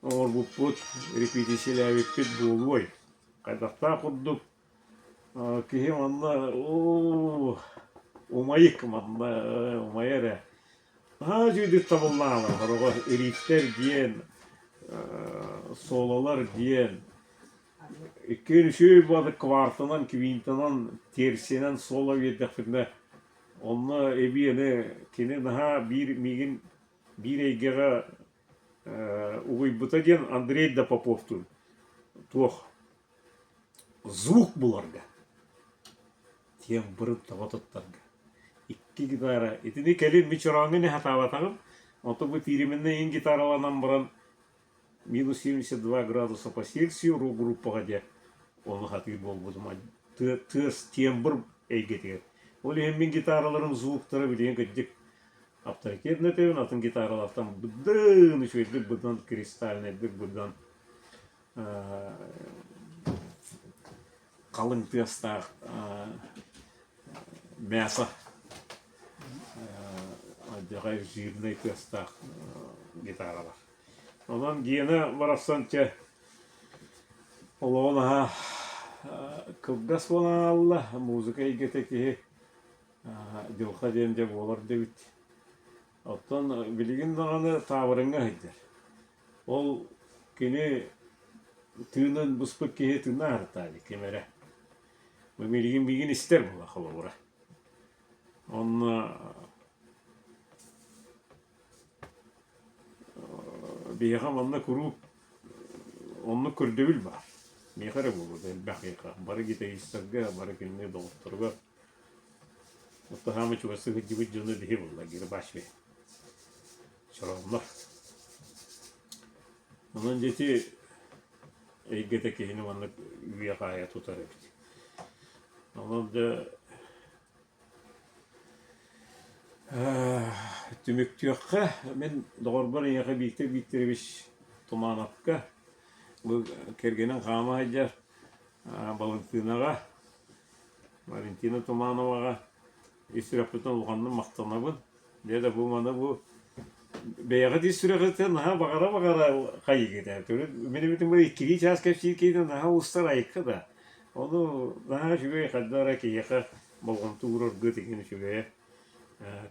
оҥорбуппут, репетициялээбиппит буолуой? Хайдахтаах курдук киһи манна оо, умайык манна умайар ээ. Наһаа үчүгэйдик табыллаҕына сороҕор рифтэр диэн, сололар диэн Иккиэн үчүгэй буолбат квартанан, квинтанан, терсинэн соло биэрдэхпитинэ, онно эбии аны кини наһаа биир миигин биир эйгэҕэ угуйбута диэн Андрей да Поповтуун туох звук буларга тембрын тоҕо туттарга икки гитара итини кэлин мичороҥҥа не сатаабатаҕым онтон бу фирменнэй иҥ гитараланан баран минус 72 градуса по Цельсию группаҕа дьэ ону сатыыр буолбутум тыас тембр эйгэтигэр. Ол иһин мин гитараларым звуктара билигин кырдьык авторитетный этэбин, атын гитаралартан быдан үчүгэйдик быдан кристальнайдык быдан халыҥ тыастаах мясо алдьархай жирнэй тыастаах гитаралар. Онон Гена барахсан чэ олоҕун аһа кылгас буолан аалла, музыка эйгэтэ киһи дьылҕа диэн дьэ буолар да эбит. Оттон билигин даҕаны таабырыҥҥа сылдьар. Ол кини тыынын быспыт киһи тыына аһартаа дии ким эрэ. Бу билигин миигин истэр буола холобура. Онно Биһиэхэ манна куруук оннук көрдөбүл баар. Миэхэ эрэ буолуо да элбэх киһиэхэ. Бары гитаристарга, бары кинини доҕотторугар. Оттон саамай чугастык сылдьыбыт дьону биһи буолла Гербач биһи. Чорооннор. Онон дьэ ити эйгэтэ киһини маннык үүйэ-хаайа тутар эбит. Онон дьэ Түмүктүөххэ, мин доҕорбор эйиэхэ Бииктэр Бииктэрэбич Тумановка, бу кэргэнин хаама сылдьар Балантыынаҕа, Валентина Тумановаҕа ис сүрэхпиттэн улаханнык махтанабын. Дьэ да бу маны бу бэйэҕит ис сүрэххититтэн наһаа баҕара-баҕара хайыыгыт ээ. Төрүт мин эбитим бу иккилии чаас кэпсиир киһитэ наһаа устар айыкка да. Ону наһаа үчүгэй хайдах эрэ киһиэхэ. Болҕомто уураргыт игин үчүгэйэ.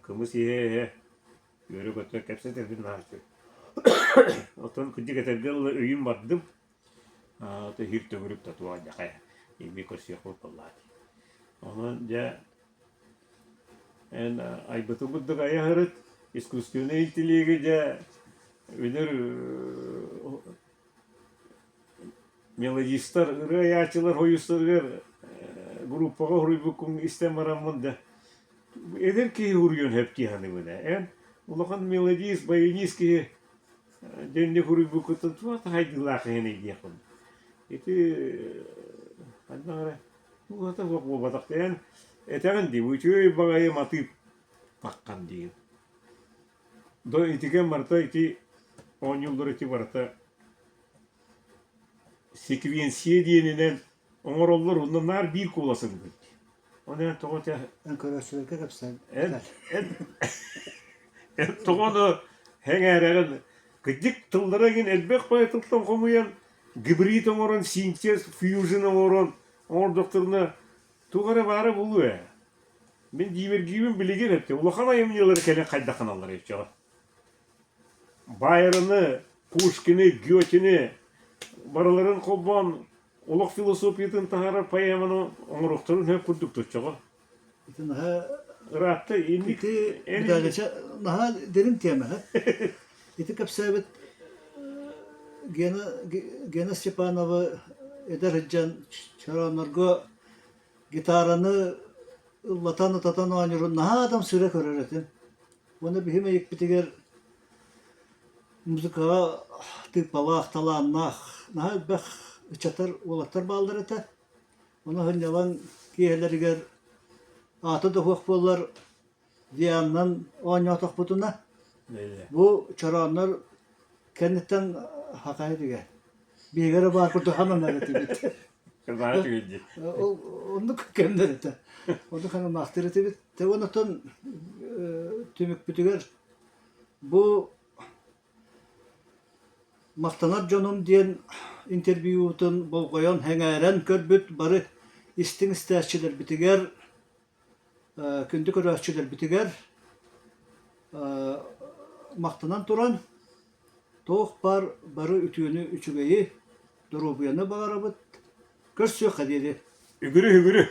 Кымыс иһэ-иһэ үөрэ-көтө кэпсэтэрбин наһаа үчүгэй. Оттон кырдьык этэргэ дылы өйүм бардым. Иһир төгүрүк да туох дьахай имми көрсүөхпүт буоллаҕа дии. Онон дьэ эн айбытын курдук айаһырыт искусственнай интеллеги дьэ үнүр мелодистар ырыа айааччылар хойустарыгар группаҕа уруйбуккун истэн бараммын да эдэр киһи уруйуон сөп дии саныыбын ээ. Эн улахан мелодист, баянист киһи дьэнник уруйбуккуттан туох да хайдыылаах иһиний диэхпин. Ити хайдах эрэ туоһата суох буолбатах эн этэҕин дии үчүгэй баҕайы матыып таххан диигин. До итигэ барыта ити оонньууллар ити барыта секвенция диэнинэн оҥороллор онно наар биир куолас ылбыт. Оны эн тоҕо этэ Эн көрөөччүлэргэ кэпсээн эн эн эн тоҕо ону сэҥээрэҕин кырдьык тыллара игин элбэх баҕайы тылтан хомуйан гибрид оҥорон синтез фьюжн оҥорон оҥордохторуна туох эрэ баара буолуо ээ. Мин дьиибэргиибин билигин эттэ улахан айымньылары кэлин хайдах гыналлар эчэҕэ. Байроны, Пушкины, Гётени барыларын холбоон олох философиятын таһаарар поэманы оҥоруохтарын сөп курдук туччаҕа. Ити наһаа Ыраатта инник ити Виталича наһаа дириҥ тиэмэ. Ити кэпсээбит Гена Гена Степановы эдэр сылдьан чорооннорго гитараны ыллатан ытатан оонньуурун наһаа адам сүрэ көрөр этим. Уонна биһи мэйикпитигэр музыкаҕа тыыппалаах, талааннаах наһаа элбэх ыччаттар, уолаттар бааллар этэ. Ону сынньалаҥ киэһэлэригэр аата да суох буоллар Дианнан оонньоотохпутуна бу чорооннор кэнниттэн хахайа дигэ биһиги эрэ баар курдук сананар этибит. Оннук кэмнэр этэ. Оннук сананаахтыыр этибит. Онтон түмүкпүтүгэр бу махтанар дьонум диэн интервьюбутун болҕойон сэҥээрэн көрбүт бары истиҥ истээччилэрбитигэр, күндү көрөөччүлэрбитигэр махтанан туран, туох баар бары үтүөнү, үчүгэйи, доруобуйаны баҕарабыт. Көрсүөххэ диэри. Үгүрү-үгүрү.